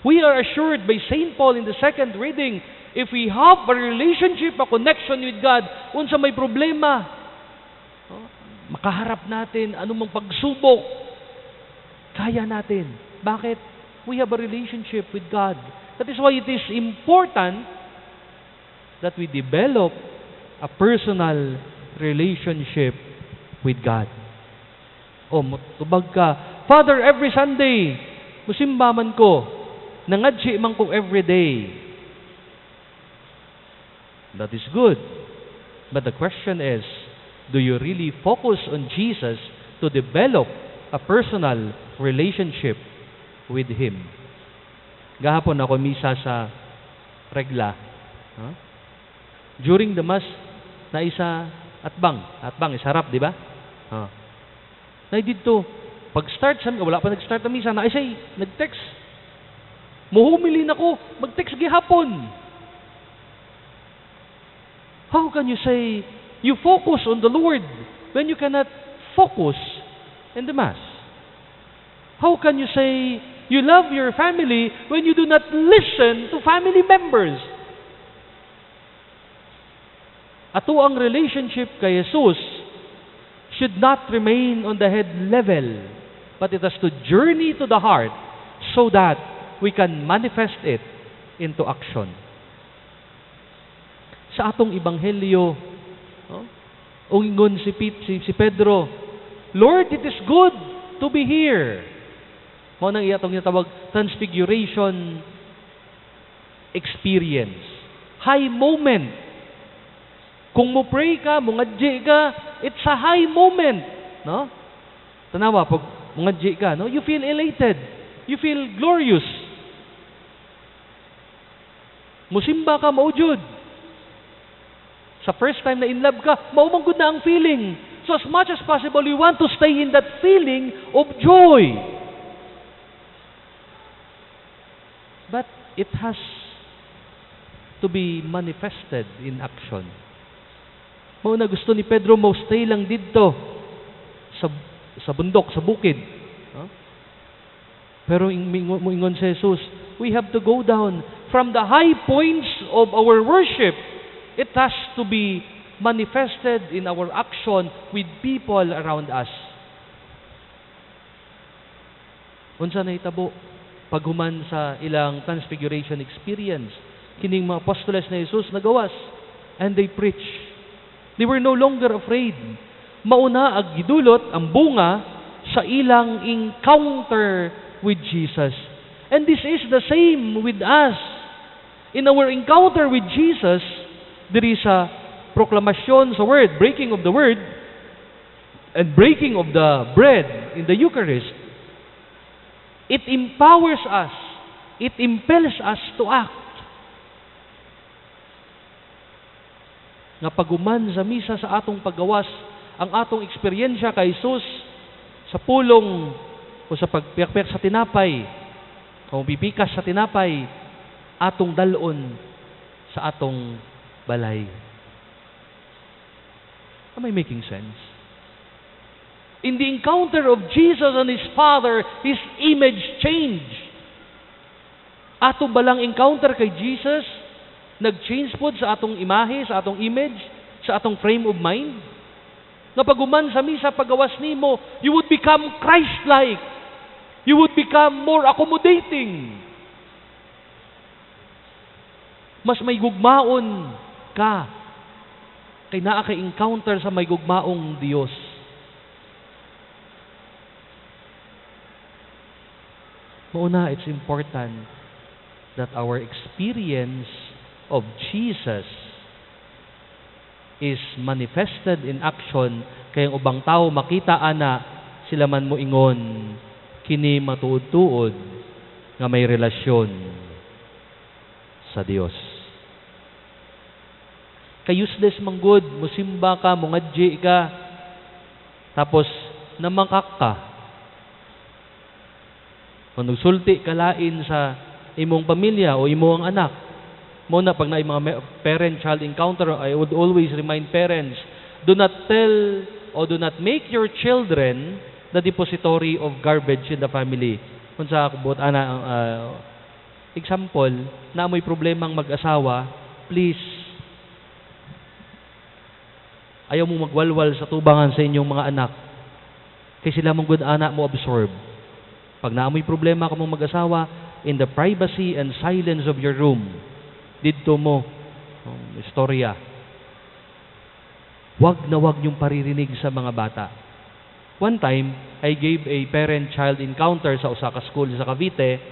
We are assured by Saint Paul in the second reading If we have a relationship, a connection with God, unsa may problema, no? Makaharap natin anumang pagsubok, kaya natin. Bakit? We have a relationship with God. That is why it is important that we develop a personal relationship with God. O, mutubag ka, "Father, every Sunday, musimba man ko, nangadji man ko every day." That is good. But the question is, do you really focus on Jesus to develop a personal relationship with Him? Gahapon ako misa sa Regla. Huh? During the Mass, na isa atbang. Atbang, is harap, di ba? Huh. Na didto, pag-start sa, wala pa nag-start ang misa, na isa nag-text. Muhumili na ko, mag-text gihapon. How can you say you focus on the Lord when you cannot focus in the Mass? How can you say you love your family when you do not listen to family members? Ato ang relationship kay Jesus should not remain on the head level, but it has to journey to the heart so that we can manifest it into action. Sa atong ebanghelyo, no? Ingon si Pedro, "Lord, it is good to be here." Mao nang iya atong ginatawag transfiguration experience. High moment. Kung mo pray ka, mo ngadji ka, it's a high moment, no? Tanawa pag mongadji ka, no? You feel elated. You feel glorious. Musimba ka, maujud. Sa first time na in love ka, mao man gud na ang feeling. So as much as possible, you want to stay in that feeling of joy. But it has to be manifested in action. Mao na gusto ni Pedro mo stay lang didto sa bundok, sa bukid. No? Pero moingon si Jesus, we have to go down from the high points of our worship. It has to be manifested in our action with people around us. Unsa nahitabo paghuman sa ilang transfiguration experience? Kining mga apostoles ni Jesus nagawas and they preach. They were no longer afraid. Mauna ang gidulot ang bunga sa ilang encounter with Jesus. And this is the same with us. In our encounter with Jesus, there is a proklamasyon sa word, breaking of the word, and breaking of the bread in the Eucharist. It empowers us. It impels us to act. Nga paguman sa misa sa atong paggawas, ang atong eksperyensya kay Jesus sa pulong o sa pagpiakpiak sa tinapay, kung pipikas sa tinapay, atong dalon sa atong balay. Am I making sense? In the encounter of Jesus and His Father, His image changed. Ato balang encounter kay Jesus, nag-change po sa atong imahe, sa atong image, sa atong frame of mind? Nga paguman sa misa, pagawas nimo, you would become Christ-like. You would become more accommodating. Mas may gugmaon ka kay naa kay encounter sa may gugmaong Dios. Mauna, it's important that our experience of Jesus is manifested in action kay ang ubang tao makita ana sila man moingon kini matuod-tuod nga may relasyon sa Dios. Kay useless man gud, musimba ka, mungadji ka, tapos namangkak ka. Kung nagsulti ka lain sa imong pamilya o imong anak, mo na pag naay mga parent-child encounter, I would always remind parents, do not tell or do not make your children the depository of garbage in the family. Kung sa buot ana, example, na may problemang mag-asawa, Please, ayaw mo magwalwal sa tubangan sa inyong mga anak. Kay sila man gud ana mo absorb. Pag naamoy problema kamong mag-asawa, in the privacy and silence of your room, didto mo, istorya. Wag na wag niyong paririnig sa mga bata. One time, I gave a parent-child encounter sa usa ka school sa Cavite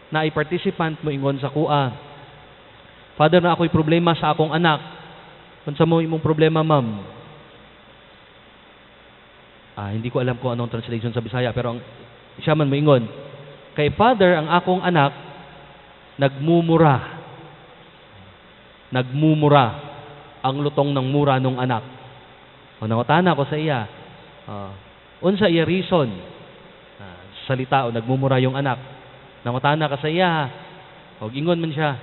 na ay participant mo ingon sa akoa. "Father, naa ko'y problema sa akong anak." "Unsa mo imong problema, ma'am?" Ah, hindi ko alam kung anong translation sa Bisaya, pero ang siya man moingon, "Kay Father, ang akong anak nagmumura." Nagmumura. Ang lutong ng mura nung anak. O nangutana ko sa iya. Unsa iya reason? Salita o nagmumura yung anak. Nangutana ka sa iya. O ingon man siya.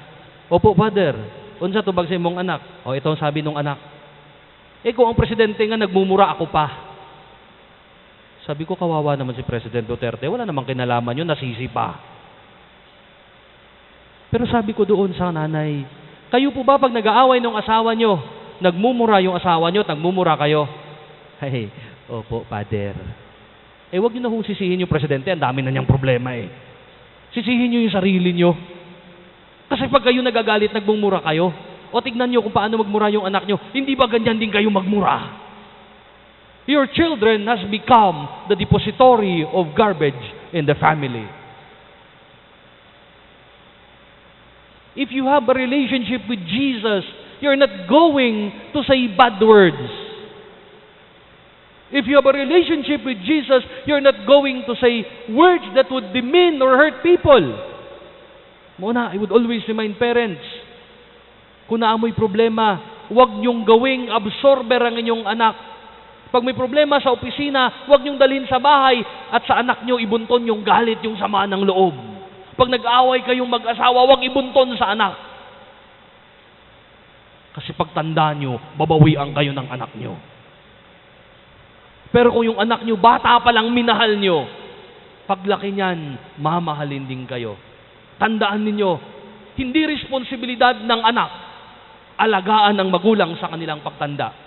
"Opo, Father. Unsa tubag sa imong anak?" O ito ang sabi nung anak. "Eh kung ang presidente nga nagmumura, ako pa." Sabi ko, "Kawawa naman si President Duterte. Wala namang kinalaman yun, nasisi pa." Pero sabi ko doon sa nanay, "Kayo po ba, pag nag-aaway ng asawa nyo, nagmumura yung asawa nyo, nagmumura kayo?" "Hey, opo, Father." "Eh, wag nyo na hong sisihin yung presidente, ang dami na niyang problema eh. Sisihin nyo yung sarili nyo. Kasi pag kayo nagagalit, nagmumura kayo. O tignan nyo kung paano magmura yung anak nyo. Hindi ba ganyan din kayo magmura?" Your children has become the depository of garbage in the family. If you have a relationship with Jesus, you're not going to say bad words. If you have a relationship with Jesus, you're not going to say words that would demean or hurt people. Muna, I would always remind parents, kung naamoy problema, huwag niyong gawing absorber ang inyong anak. Pag may problema sa opisina, huwag niyong dalhin sa bahay at sa anak niyo ibunton yung galit, yung sama ng loob. Pag nag-away kayong mag-asawa, huwag ibunton sa anak. Kasi pagtanda niyo, babawian kayo ng anak niyo. Pero kung yung anak niyo, bata pa lang minahal niyo, paglaki niyan, mamahalin din kayo. Tandaan ninyo, hindi responsibilidad ng anak alagaan ang magulang sa kanilang pagtanda.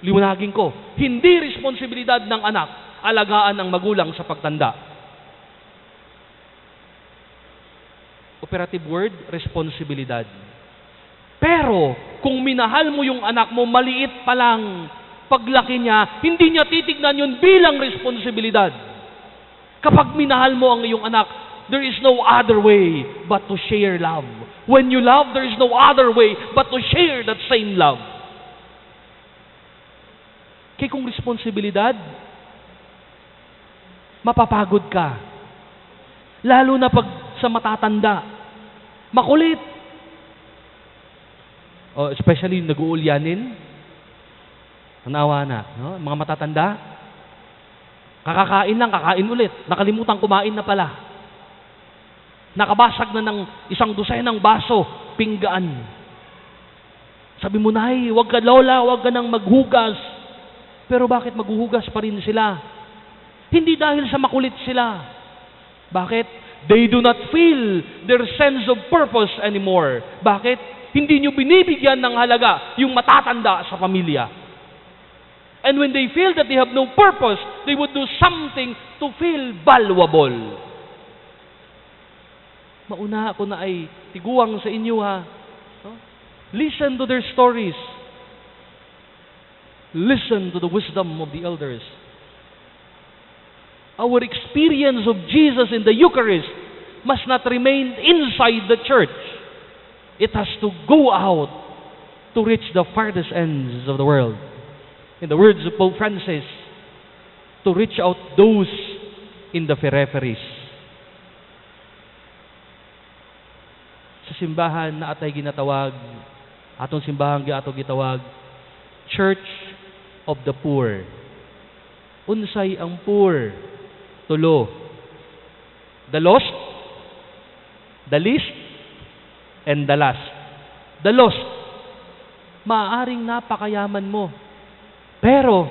Liwanagin ko, hindi responsibilidad ng anak alagaan ang magulang sa pagtanda. Operative word, responsibilidad. Pero, kung minahal mo yung anak mo, maliit pa lang, paglaki niya, hindi niya titignan yun bilang responsibilidad. Kapag minahal mo ang iyong anak, there is no other way but to share love. When you love, there is no other way but to share that same love. Kaya kung responsibilidad, mapapagod ka. Lalo na pag sa matatanda. Makulit. Oh, especially yung nag-uulyanin. Nanawa na. No? Mga matatanda, kakakain lang, kakain ulit. Nakalimutan kumain na pala. Nakabasag na ng isang dosenang baso, pinggaan. Sabi mo, "Nay, wag ka, Lola, wag ka nang maghugas." Pero bakit maghuhugas pa rin sila? Hindi dahil sa makulit sila. Bakit? They do not feel their sense of purpose anymore. Bakit? Hindi nyo binibigyan ng halaga yung matatanda sa pamilya. And when they feel that they have no purpose, they would do something to feel valuable. Mauna ako na ay tiguang sa inyo ha. No? Listen to their stories. Listen to the wisdom of the elders. Our experience of Jesus in the Eucharist must not remain inside the church. It has to go out to reach the farthest ends of the world. In the words of Pope Francis, to reach out those in the peripheries. Sa simbahan na atay ginatawag, atong simbahan giato gitawag, Church of the Poor. Unsay ang poor? Tulo. The lost, the least, and the last. The lost, maaaring napakayaman mo. Pero,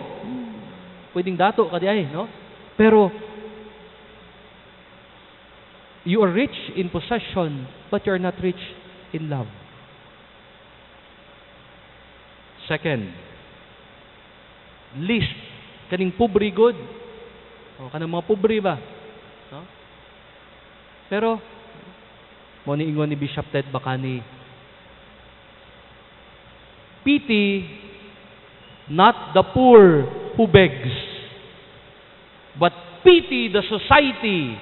pwedeng dato ka di ay, no? Pero, you are rich in possession, but you are not rich in love. Second, least, kaning pobre good. O, kanang mga pobre ba? No? Pero, mo ni ingon ni Bishop Ted Bacani, pity not the poor who begs, but pity the society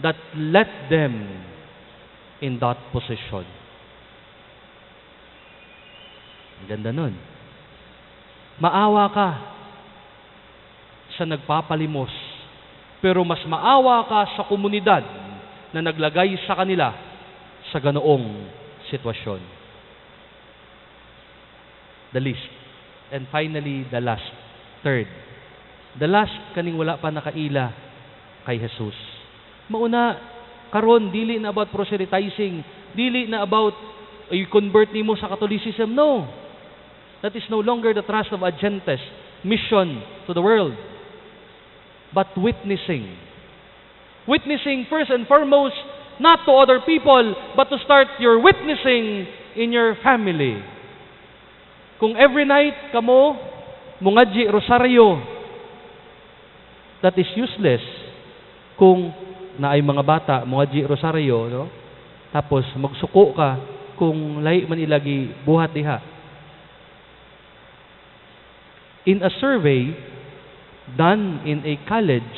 that let them in that position. Ang ganda nun. Maawa ka sa nagpapalimos, pero mas maawa ka sa komunidad na naglagay sa kanila sa ganoong sitwasyon. The least. And finally, the last. Third. The last, kaning wala pa nakaila kay Jesus. Mauna, karon dili na about proselytizing, dili na about i-convert nimo sa Catholicism. No. That is no longer the thrust of Agentes mission to the world. But witnessing. Witnessing first and foremost, not to other people, but to start your witnessing in your family. Kung every night kamo mungadji rosaryo, that is useless. Kung naay mga bata mungadji rosaryo, no? Tapos magsuko ka kung lahi man ilagi buhat diha. In a survey done in a college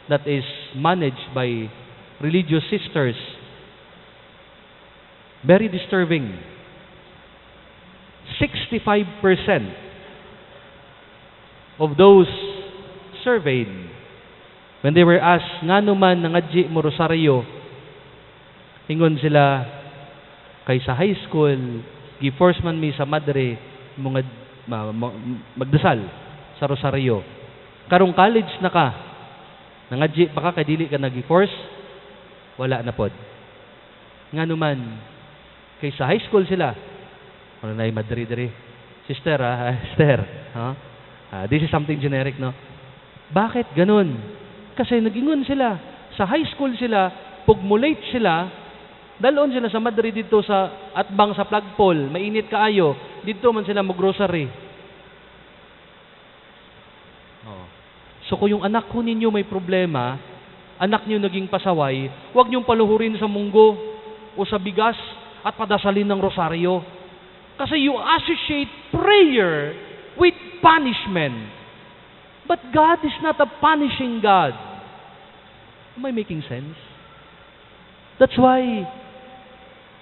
that is managed by religious sisters, very disturbing. 65% of those surveyed, when they were asked, ngano man nangadji mo rosaryo, ingon sila, kay sa high school, gi-force man mi sa madre mga magdasal sa rosaryo. Karong college na ka, nangadji pa ka kay dili ka nagi-force, wala na pod. Ngano man, kay sa high school sila, ano na yung madre diri? Sister, sister, huh? This is something generic, no? Bakit ganun? Kasi nagingon sila, sa high school sila, pugmulate sila, dalon sila sa madre dito sa atbang sa flagpole, mainit kaayo, dito man sila mag-grocery. Oh. So kung yung anak ko ninyo may problema, anak niyo naging pasaway, huwag niyong paluhurin sa munggo o sa bigas at padasalin ng rosaryo. Kasi you associate prayer with punishment. But God is not a punishing God. Am I making sense? That's why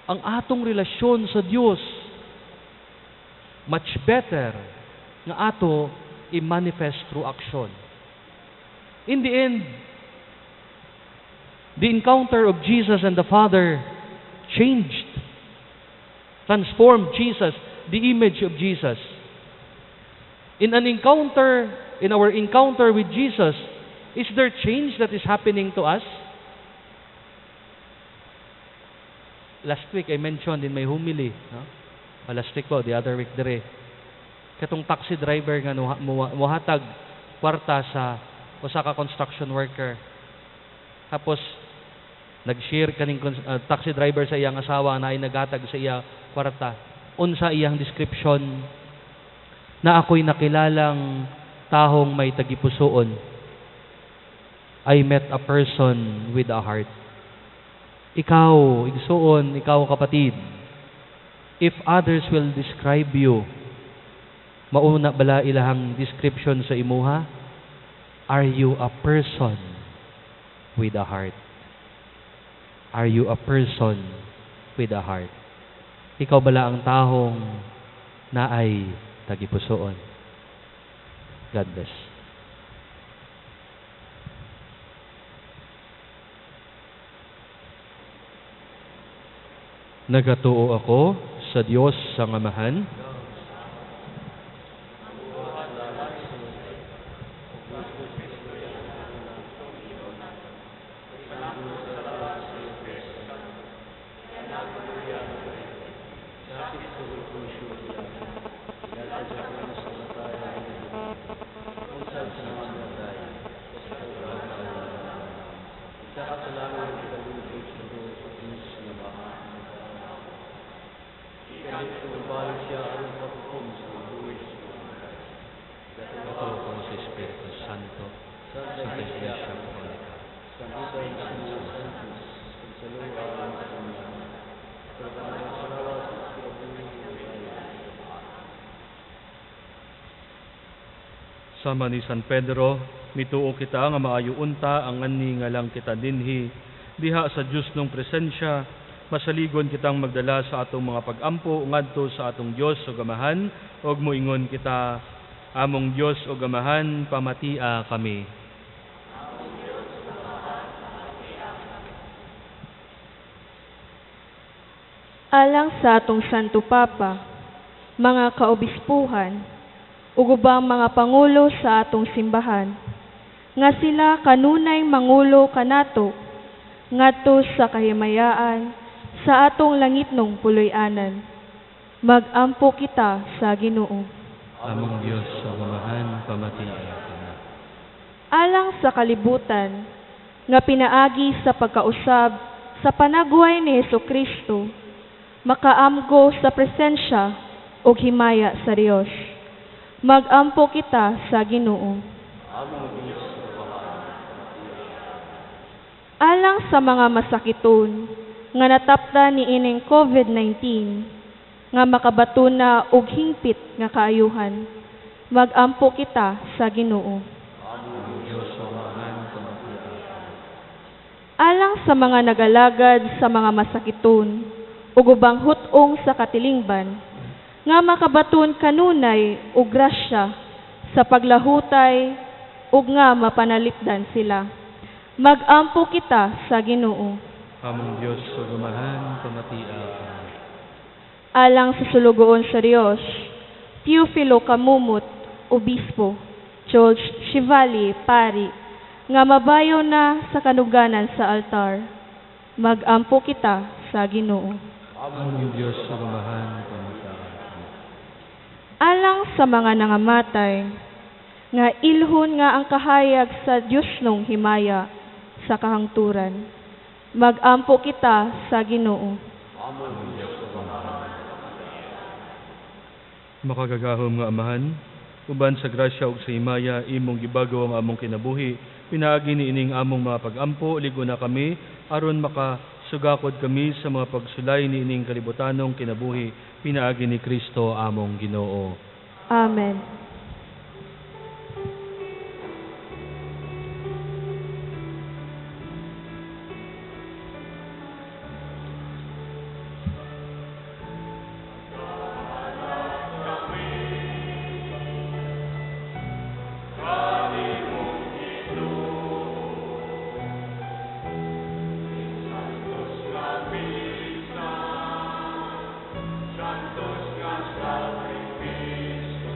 ang atong relasyon sa Dios much better nga ato i-manifest through action. In the end, the encounter of Jesus and the Father changed, transformed Jesus, the image of Jesus. In an encounter, in our encounter with Jesus, is there change that is happening to us? Last week, I mentioned in my homily, no? Last week po, the other week dire, katong taxi driver nga muhatag kwarta sa usa ka construction worker. Tapos, nag-share kaning taxi driver sa iyang asawa na ay naghatag sa iya kwarta. Unsa iyang description na ako'y nakilalang tahong may tagipusoon. I met a person with a heart. Ikaw, igsuon, ikaw kapatid, if others will describe you, mauna bala ilahang description sa imuha? Are you a person with a heart? Are you a person with a heart? Ikaw bala ang tahong naay tagipusoon? God bless. Nagatuo ako sa Dios ang Amahan, Siya aron paghukom sa Sama ni San Pedro, mituo kita nga maayo unta ang ani nga lang kita dinhi diha sa Dios nung presensya, masaligon kitang magdala sa atong mga pagampo ngadto sa atong Dios ug Amahan, ug moingon kita, among Dios ug Amahan, pamatia kami. Alang sa atong Santo Papa, mga kaobispuhan, ug ubang mga pangulo sa atong simbahan, nga sila kanunay mangulo kanato ngadto sa kahimayaan sa atong langitnong puloy-anan. Magampo kita sa Ginoo. Among Dios ug Amahan, pamatia kami. Alang sa kalibutan nga pinaagi sa pagkausab sa panagway ni Hesukristo, makaamgo sa presensya ug himaya sa Dios. Magampo kita sa Ginoo. Alang sa mga masakiton nga natapta ni ining COVID-19 nga makabatuna og hingpit nga kaayuhan, magampo kita sa Ginoo. Alang sa mga nagalagad sa mga masakiton ug ubang hut-ong sa katilingban nga makabaton kanunay og grasya sa paglahutay ug nga mapanalipdan sila. Magampo kita sa Ginoo. Among Dios ug Amahan, pamatia kami. Alang sa sulugoon sa Dios, Teofilo Camumut, Obispo, George Chevalier, Pari, nga mabayo na sa kanuganan sa altar. Magampo kita sa Ginoo. Among Dios ug Amahan, pamatia kami. Alang sa mga nangamatay, nga ilhon nga ang kahayag sa Dios nung himaya sa kahangturan. Magampo kita sa Ginoo. Makagagahom nga Amahan, uban sa grasya ug sa himaya imong gibago ang among kinabuhi, pinaagi niining among mga pagampo, ligo na kami aron makasugakod kami sa mga pagsulay niining kalibutanong kinabuhi, pinaagi ni Kristo among Ginoo. Amen. Santos nga sakripisyo.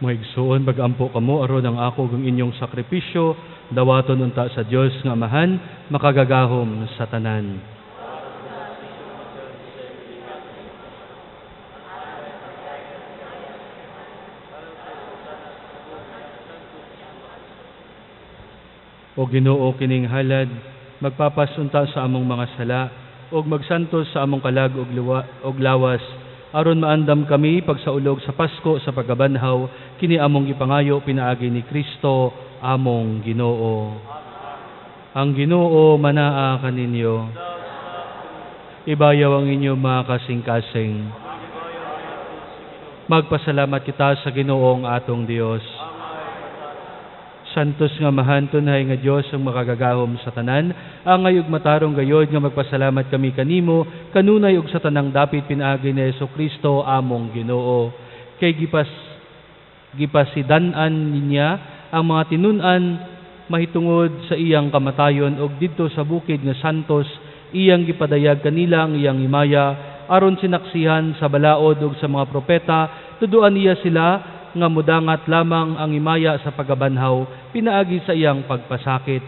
Mga igsoon, mag-ampo kamo aron ang ako ug inyong sakripisyo dawaton unta sa Dios nga Amahan, makagagahom sa tanan. O Ginoo, kining halad magpapasunta sa among mga sala ug magsantos sa among kalag ug lawas aron maandam kami pagsaulog sa Pasko sa pagkabanhaw, kini among gipangayo pinaagi ni Kristo among Ginoo. Ang Ginoo manaa kaninyo. Ibayaw ang inyong mga kasing-kasing. Magpasalamat kita sa Ginoong atong Dios. Santos nga Amahan, tunay nga Dios ang makagagahom sa tanan, angay ug matarong gayod nga magpasalamat kami kanimo kanunay ug sa tanang dapit pinaagi ni Hesukristo among Ginoo. Kay gipasidan-an niya ang mga tinun-an mahitungod sa iyang kamatayon ug didto sa bukid nga santos iyang gipadayag kanila ang iyang himaya aron sinaksihan sa balaod ug sa mga propeta, tuduan niya sila nga mudangat lamang ang himaya sa pagabanhaw pinaagi sa iyang pagpasakit.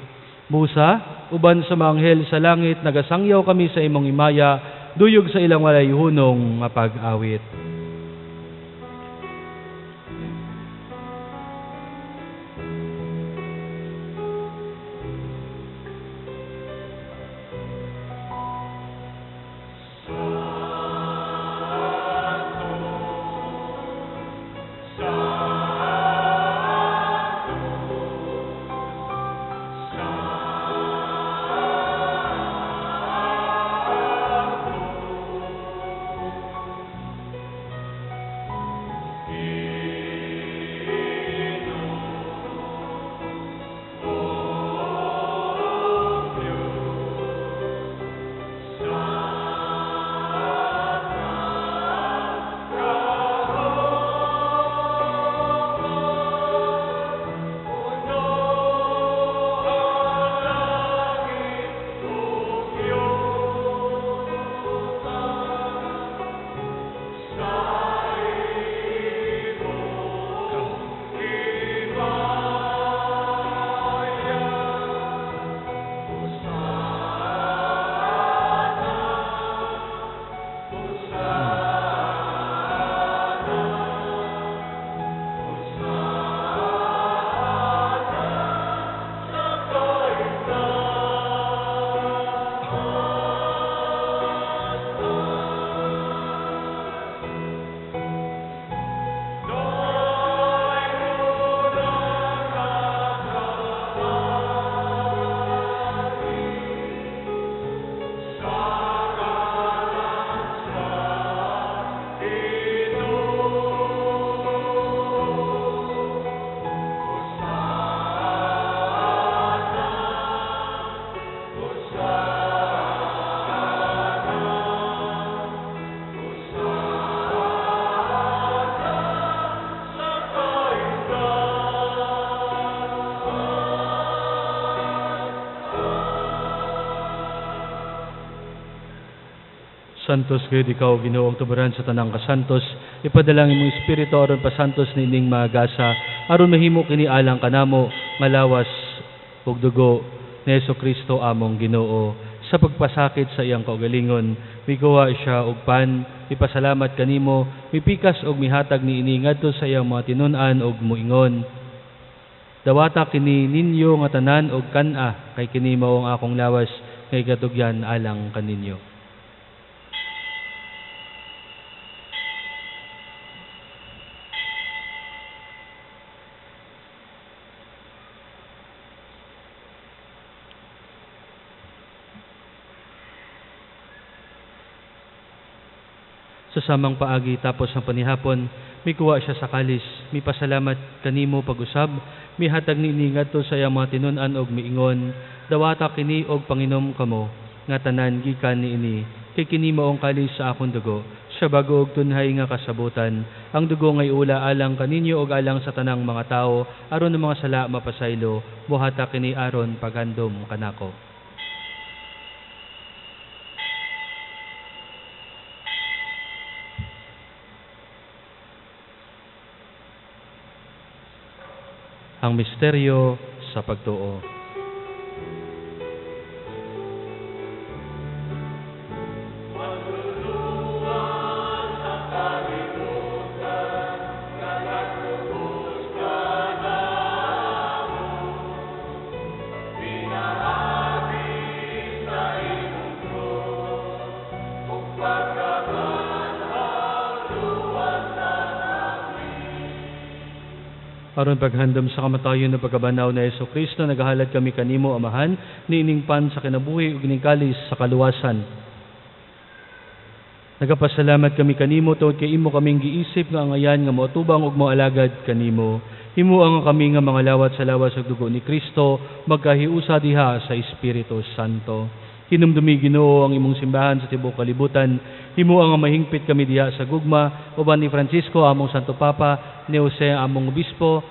Busa, uban sa mga anghel sa langit, nagasangyaw kami sa imong himaya, duyog sa ilang walay hunong nga pag-awit. Santos gayud ikaw, Ginoong tuburan sa tanang kasantos, ipadalangin mong espiritu aron pasantos niining magasa, aron mahimo kini alang kanamo nga lawas ug dugo ni Hesukristo among Ginoo. Sa pagpasakit sa iyang kaugalingon, mikuha siya og pan, mipasalamat kanimo, mipikas og mihatag niini ngadto sa iyang mga tinun-an og muingon. Dawata kini ninyo nga tanan og kan-a, kay kini mao ang akong lawas nga ikatugyan alang kaninyo. Sa samang paagi tapos ang panihapon, mikuha siya sa kalis, mipasalamat kanimo pag-usab, mihatag niini ngadto sa iyang mga tinun-an og miingon, dawata kini og panginom kamo, nga tanan gikan niini, kay kini maong kalis sa akong dugo, sa bago og tunhay nga kasabutan, ang dugo ngay ula alang kaninyo og alang sa tanang mga tawo, aron ang mga sala mapasaylo, buhata kini aron paghandom kanako. Ang misteryo sa pagtuo. Aron paghandom sa kamatayon na pagkabanaw na Hesus Kristo, nagahalad kami kanimo, Amahan, niining pan sa kinabuhi ug ining kalis sa kaluwasan. Nagapasalamat kami kanimo tungod kay imo kaming giisip nga angayan nga moatubang ug moalagad kanimo. Himoa nga kami nga mga lawat sa lawas ug dugo ni Kristo, magkahiusa diha sa Espiritu Santo. Hinumdumi Ginoo ang imong simbahan sa tibuok kalibutan. Himoa nga mahingpit kami diha sa gugma uban ni Francisco among Santo Papa, ni Jose among Obispo,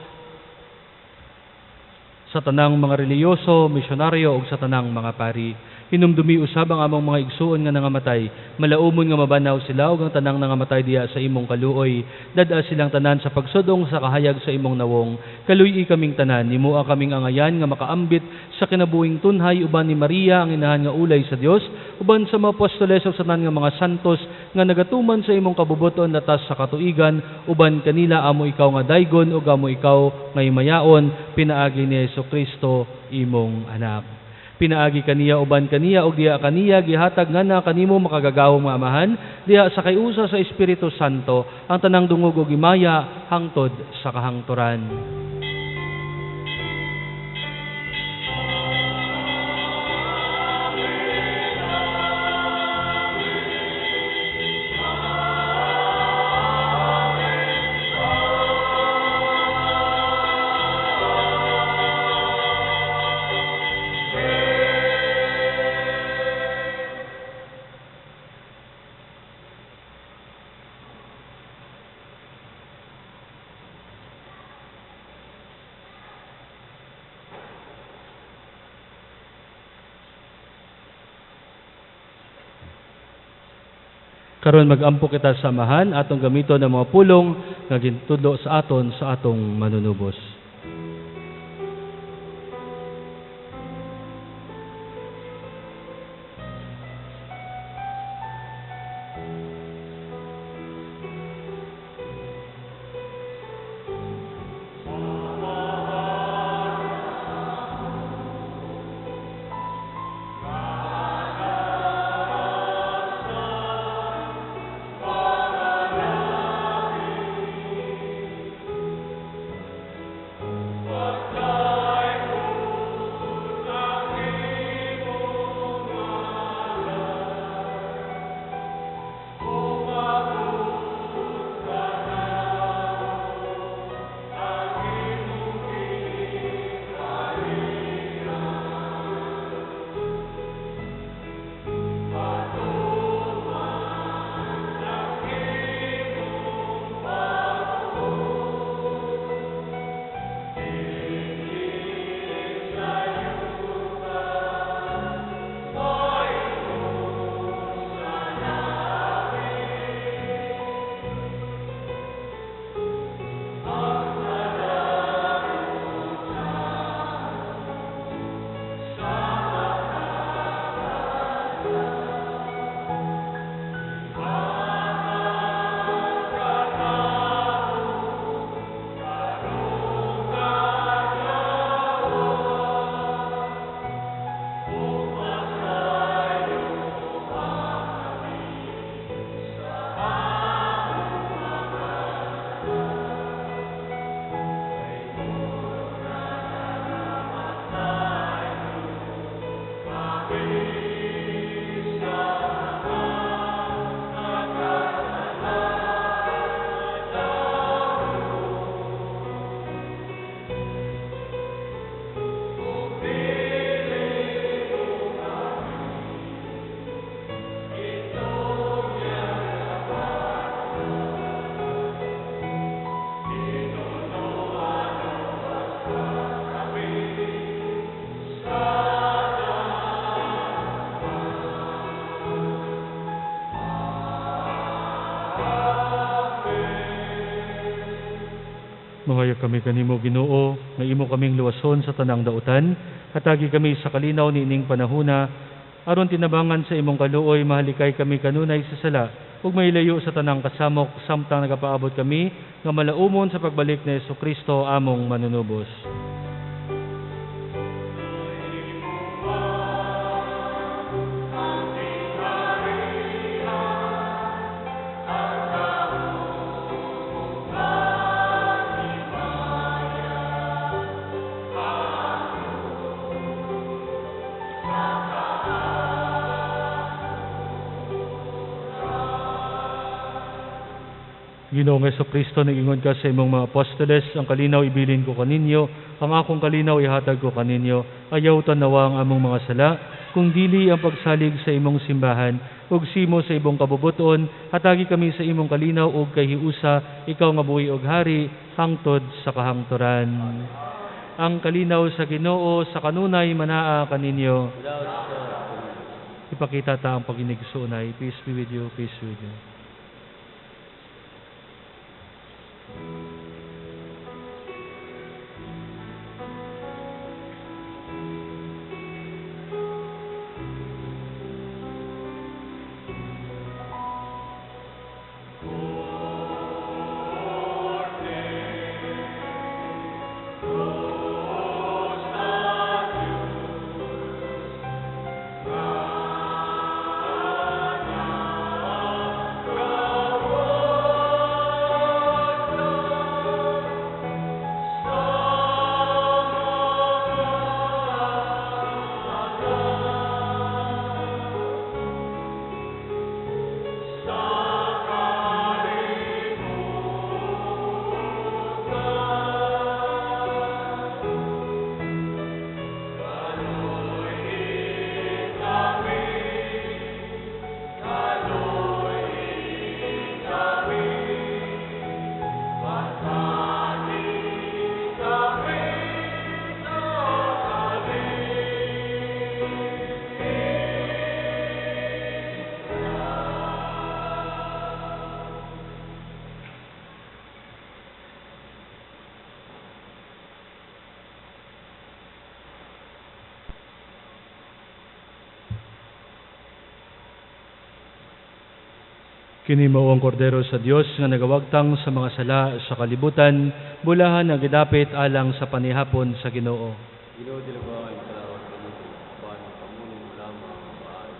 sa tanang mga relihiyoso, misyonaryo ug sa tanang mga pari. Hinumdumi usab ang among mga igsuon nga nangamatay, malaumon nga mabanaw sila ug ang tanang nangamatay diha sa imong kaluoy. Dad-a silang tanan sa pagsudong sa kahayag sa imong nawong. Kaluy-i kaming tanan, himoa kaming angayan nga makaambit sa kinabuhing tunhay uban ni Maria ang inahan nga ulay sa Dios, uban sa mga apostoles ug sa tanan nga mga santos nga nagatuman sa imong kabubuton latas sa katuigan, uban kanila amo ikaw nga daygon ug amo ikaw nga himayaon, pinaagi ni Hesukristo imong anak. Pinaagi kaniya uban kaniya ug diha kaniya gihatag nga na kanimo makagagahom nga Amahan diha sa kayusa sa Espiritu Santo ang tanang dungog ug himaya hangtod sa kahangturan. Karon magampo kita sa Amahan atong gamiton ang mga pulong nga gintudlo sa aton sa atong manunubos. Mangayo kami kanimo, Ginoo, nga imo kaming luwason sa tanang dautan, hatagi kami sa kalinaw niining panahuna, aron tinabangan sa imong kaluoy mahalikay kami kanunay sa sala, ug mailayo sa tanang kasamok samtang nagapaabot kami nga malaumon sa pagbalik ni Hesukristo among manunubos. Ginoong Hesukristo, nag-ingon ka sa imong mga apostoles, ang kalinaw ibilin ko kaninyo, ang akong kalinaw ihatag ko kaninyo. Ayaw tanawa ang among mga sala, kung dili ang pagsalig sa imong simbahan, ug simo sa imong kabubuton, hatagi kami sa imong kalinaw ug kahiusa, ikaw nga buhi og hari, hangtod sa kahangturan. Ang kalinaw sa Ginoo sa kanunay manaa kaninyo. Ipakita ta ang paginigsuonay. Peace be with you, peace be with you. Kini mao ang kordero sa Dios nga nagawagtang sa mga sala sa kalibutan, bulahan ang gidapit alang sa panihapon sa Ginoo. Ginoo dili ba ang kalawat kanito, apan pamunin mo lamang ang maayo.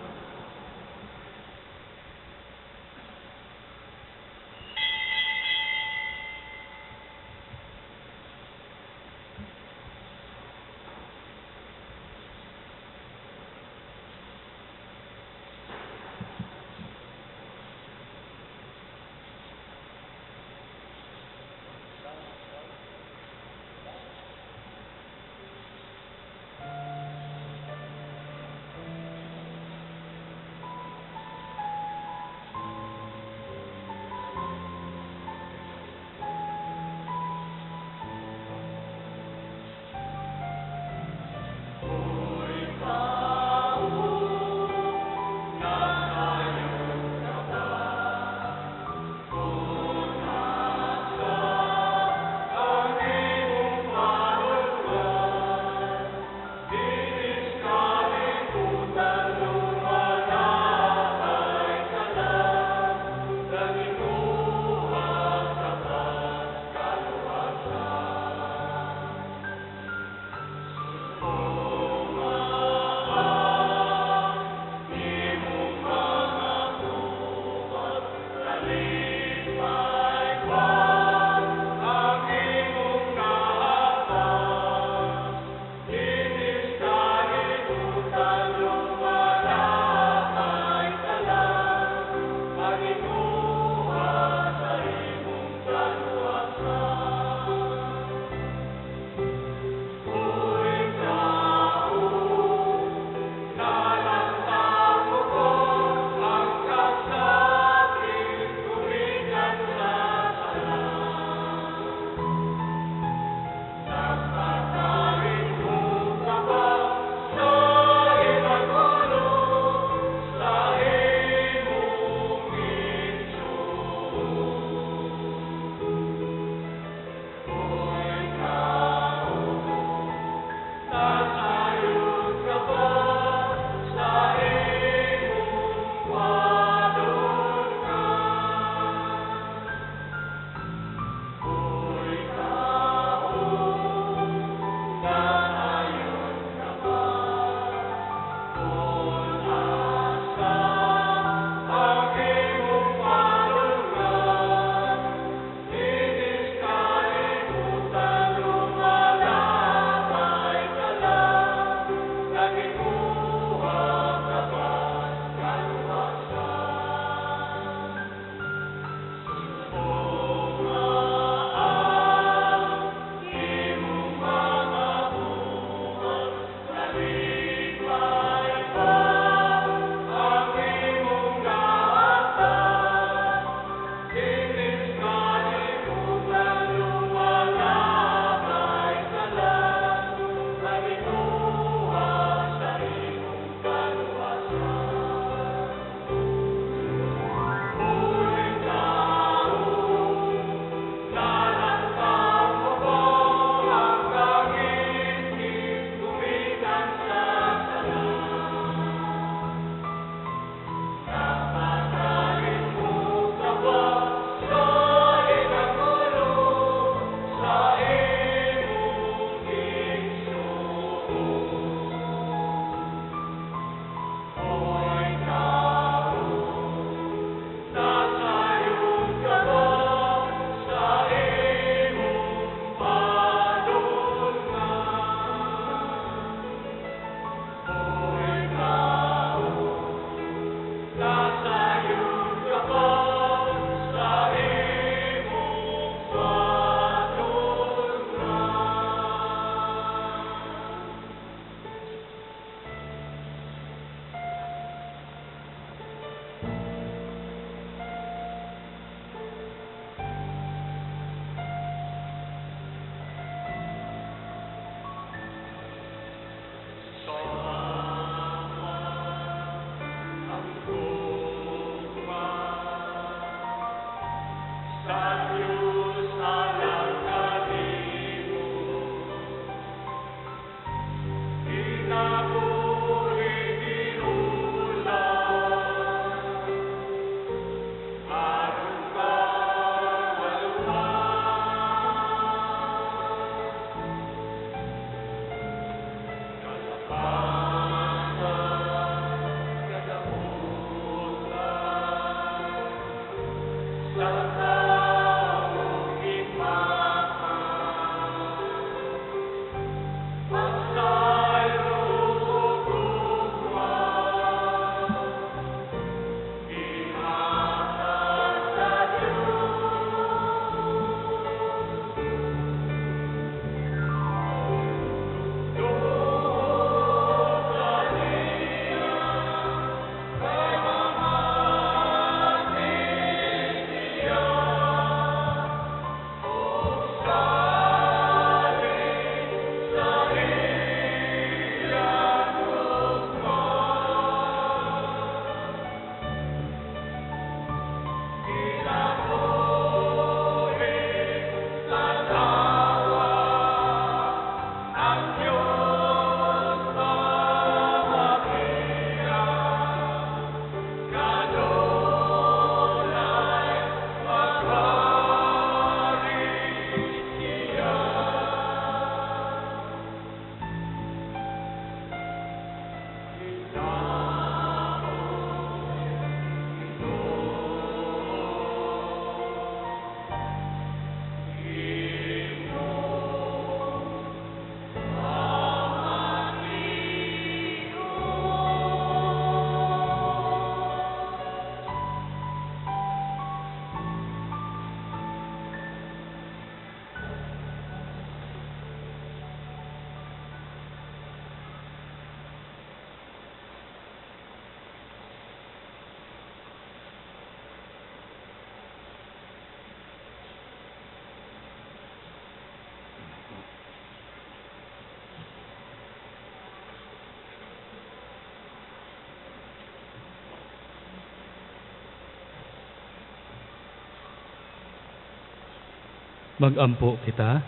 Magampo kita.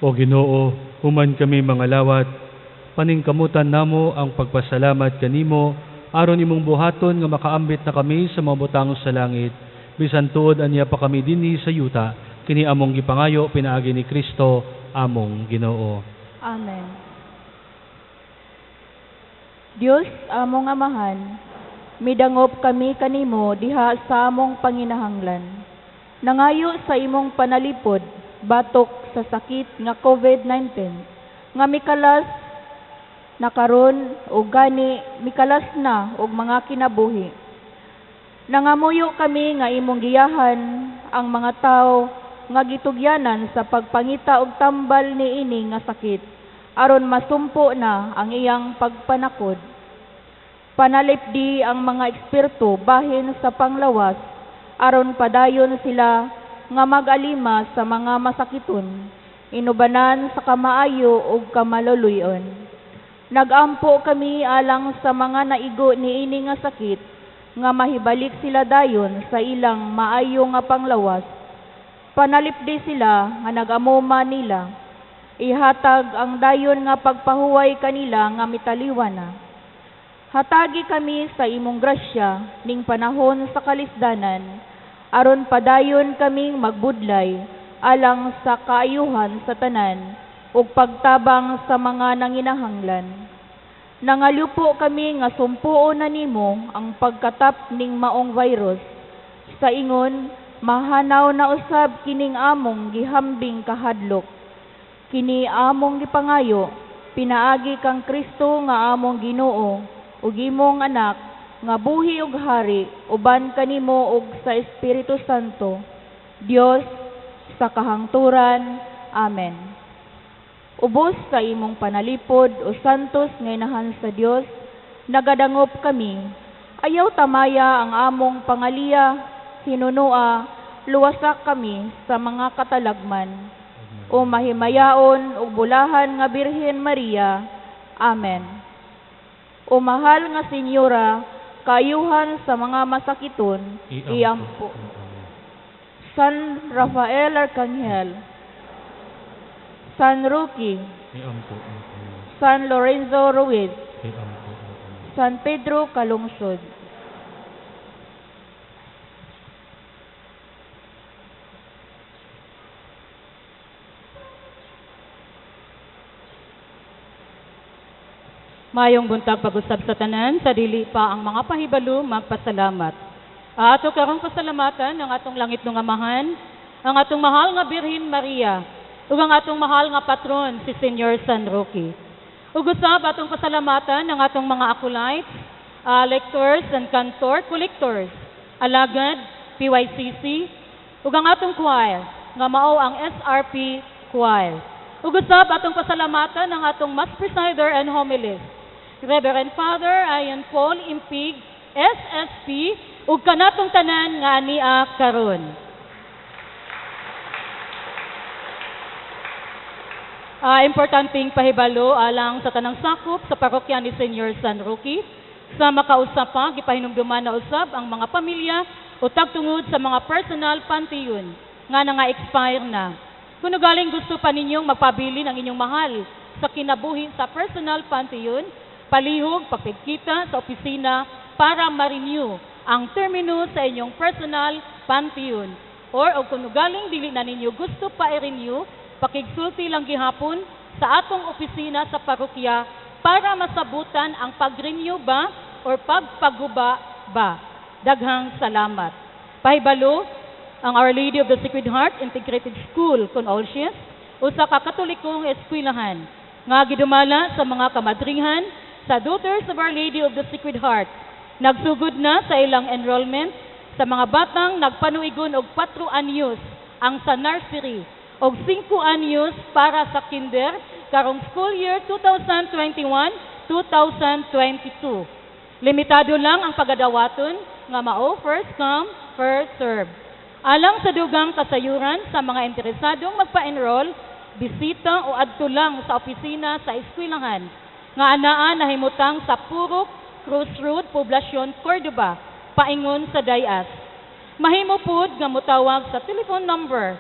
O Ginoo, human kami mga lawat, paningkamutan namo ang pagpasalamat kanimo aron imong buhaton nga makaambit na kami sa mga butang sa langit, bisan tuod anya pa kami dinhi sa yuta, kini among gipangayo pinaagi ni Kristo among Ginoo. Amen. Dios among Amahan, midangop kami kanimo diha sa among panginahanglan. Nangayo sa imong panalipod batok sa sakit nga COVID-19 nga mikalas na karon o gani mikalas na og mga kinabuhi. Nangamuyo kami nga imong giyahan ang mga tawo nga gitugyanan sa pagpangita og tambal niini nga sakit aron masumpo na ang iyang pagpanakod. Panalipdi ang mga eksperto bahin sa panglawas aron padayon sila nga mag-alima sa mga masakiton, inubanan sa kamaayo ug kamaluluyon. Nagampo kami alang sa mga naigo niini nga sakit nga mahibalik sila dayon sa ilang maayo nga panglawas. Panalipdi sila nga nag-amuma nila. Ihatag ang dayon nga pagpahuway kanila nga mitaliwan na. Hatagi kami sa imong grasya ning panahon sa kalisdanan, aron padayon kaming magbudlay alang sa kaayuhan sa tanan ug pagtabang sa mga nanginahanglan. Nangalupo kami nga sumpuon na nimo ang pagkatap ning maong virus. Sa ingon, mahanaw na usab kining among gihambing kahadlok. Kini among gipangayo, pinaagi kang Kristo nga among Ginoo ug imong anak nga buhi ug hari uban kanimo ug sa Espiritu Santo, Dios sa kahangturan. Amen. Ubos sa imong panalipod o santos nga inahan sa Dios, nagadangop kami. Ayaw tamaya ang among pangaliya, hinunoa, luwasak kami sa mga katalagman. O mahimayaon ug bulahan nga Birhen Maria. Amen. O mahal nga Senyora, kaayuhan sa mga masakiton, iampo. San Rafael Arcangel, San Roque, San Lorenzo Ruiz, San Pedro Calungsod. Mayong buntag pag-usab sa tanan, sa dili pa ang mga pahibalo magpasalamat. Ato karong pasalamatan ang atong langit ng Amahan, ang atong mahal nga Birhen Maria, ug ang atong mahal nga patron si Senyor San Roque. Ug usab atong pasalamatan ang atong mga acolytes, lectors and cantor collectors, alagad, PYCC, ug ang atong choir nga mao ang SRP Choir. Ug usab atong pasalamatan ang atong Mass Presider and Homilist, Reverend Father Ian Paul Impig, SSP, ug kanatong tanan nga ania karon. Importanteng pahibalo alang sa tanang sakop sa parokya ni Senyor San Roque, sa makausap pa, gipahinumduman na usab ang mga pamilya o tagtungod sa mga personal pantheon nga nanga-expire na. Kung galing gusto pa ninyong magpabili ng inyong mahal sa kinabuhi sa personal pantheon, palihog pagpigkita sa opisina para ma-renew ang termino sa inyong personal pantheon. Or og kung galing dili na ninyo gusto pa i-renew, pakigsulti lang gihapon sa atong opisina sa parokya para masabutan ang pag-renew ba or pagpaguba ba. Daghang salamat. Pahibalo, ang Our Lady of the Sacred Heart Integrated School, Conolcius, usa ka Katolikong eskwelahan nga gidumala sa mga kamadrihan sa Daughters of Our Lady of the Sacred Heart. Nagsugod na sa ilang enrollment sa mga batang nagpanuigon og 4 anyos ang sa nursery og 5 anyos para sa kinder karong school year 2021-2022. Limitado lang ang pagadawaton nga mao first come, first serve. Alang sa dugang kasayuran sa mga interesadong magpa-enroll, bisita o adto lang sa opisina sa eskwelahan nga anaa nahimutang sa Purok Crossroad, Poblacion, Cordova, paingon sa Dayas. Mahimo pud nga motawag sa telephone number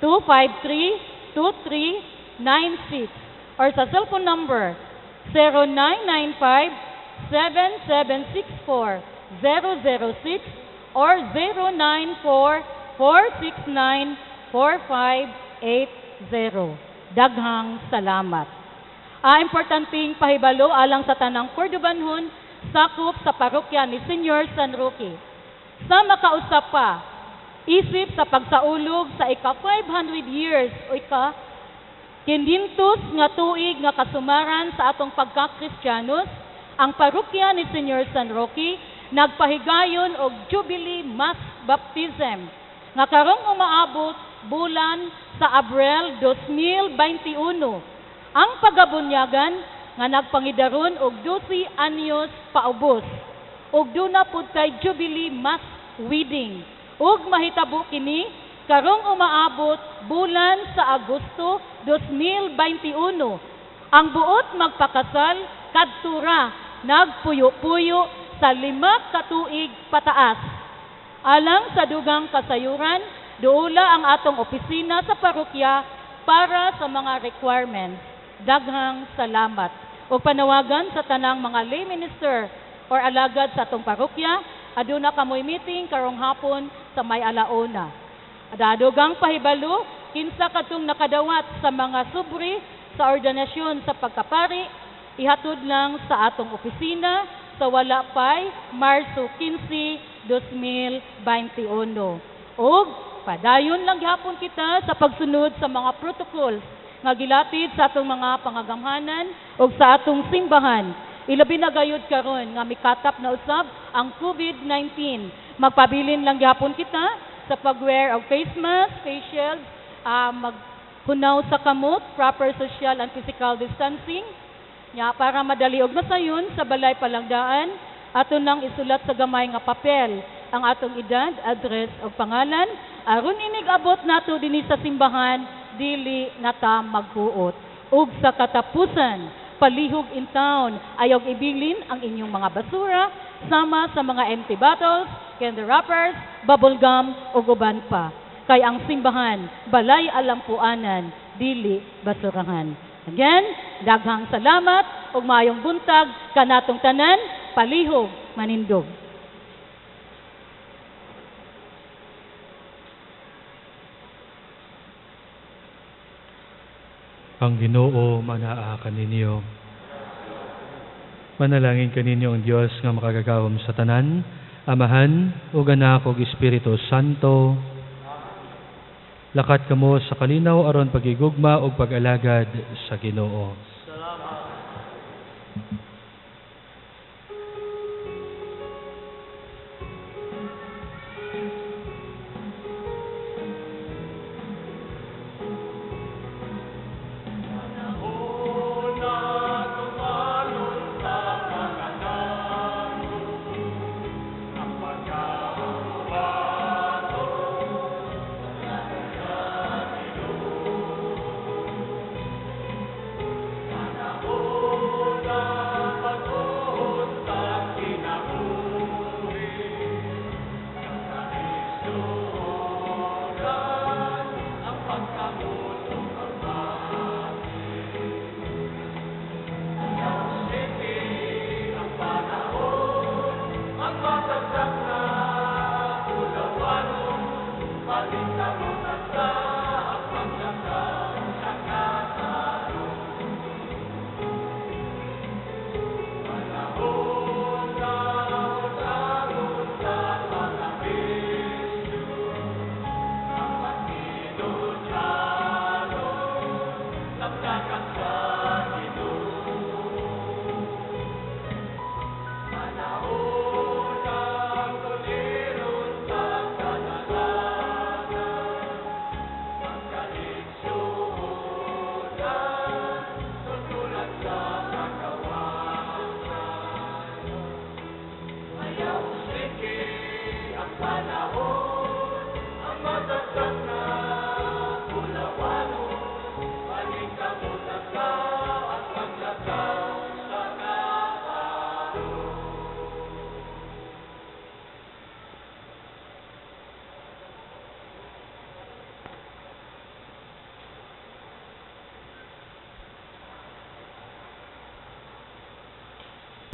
253-2396 or sa cellphone number 0995-7764-006 or 094-469-4580. Daghang salamat. Importanteng pahibalo alang sa tanang Cordobanhon sakop sa parokya ni Senyor San Roque. Sa makausap pa, isip sa pagsaulog sa ika-500 years o ika-500 nga tuig nga kasumaran sa atong pagkakristiyanos, ang parokya ni Senyor San Roque nagpahigayon og Jubilee Mass Baptism nga karong umaabot bulan sa Abril 2021. Ang pagabunyagan nga nagpangidaron og 12 anyos paubos ug duna pud kay Jubilee Mass Wedding ug mahitabo kini karong umaabot bulan sa Agosto 2021. Ang buot magpakasal kadtura nagpuyo-puyo sa 5 ka tuig pataas. Alang sa dugang kasayuran, duula ang atong opisina sa parokya para sa mga requirements. Daghang salamat. O panawagan sa tanang mga lay minister or alagad sa atong parokya, aduna kamoy meeting karong hapon sa may alauna. Adadugang pahibalo, kinsa kadtong nakadawat sa mga sobre sa ordinasyon sa pagkapari, ihatod lang sa atong opisina sa wala pay Marso 15, 2021. Og padayon lang gihapon kita sa pagsunod sa mga protocols nga gilatid sa atong mga pangagamhanan ug sa atong simbahan. Ilabi na gayud karon nga mikatap na usab ang COVID-19. Magpabilin lang gihapon kita sa pag-wear og face mask, face shields, maghunaw sa kamot, proper social and physical distancing. Nya para madali og masayon sa balay palangdaan, ato nang isulat sa gamay nga papel ang atong edad, address ug pangalan aron inig abot nato dinhi sa simbahan, dili na ta maghuot. Ug sa katapusan, palihog in town, ayaw ibilin ang inyong mga basura sama sa mga empty bottles, candy wrappers, bubble gum ug uban pa. Kay ang simbahan, balay alampuanan, dili basurahan. Again, daghang salamat ug maayong buntag kanatong tanan, palihog manindog. Ang Ginoo manaa kaninyo. Manalangin kaninyo ang Dios nga makagagahom sa tanan, Amahan ug Anak ug Espiritu Santo. Lakat kamo sa kalinaw aron pagigugma ug pag-alagad sa Ginoo. Salamat.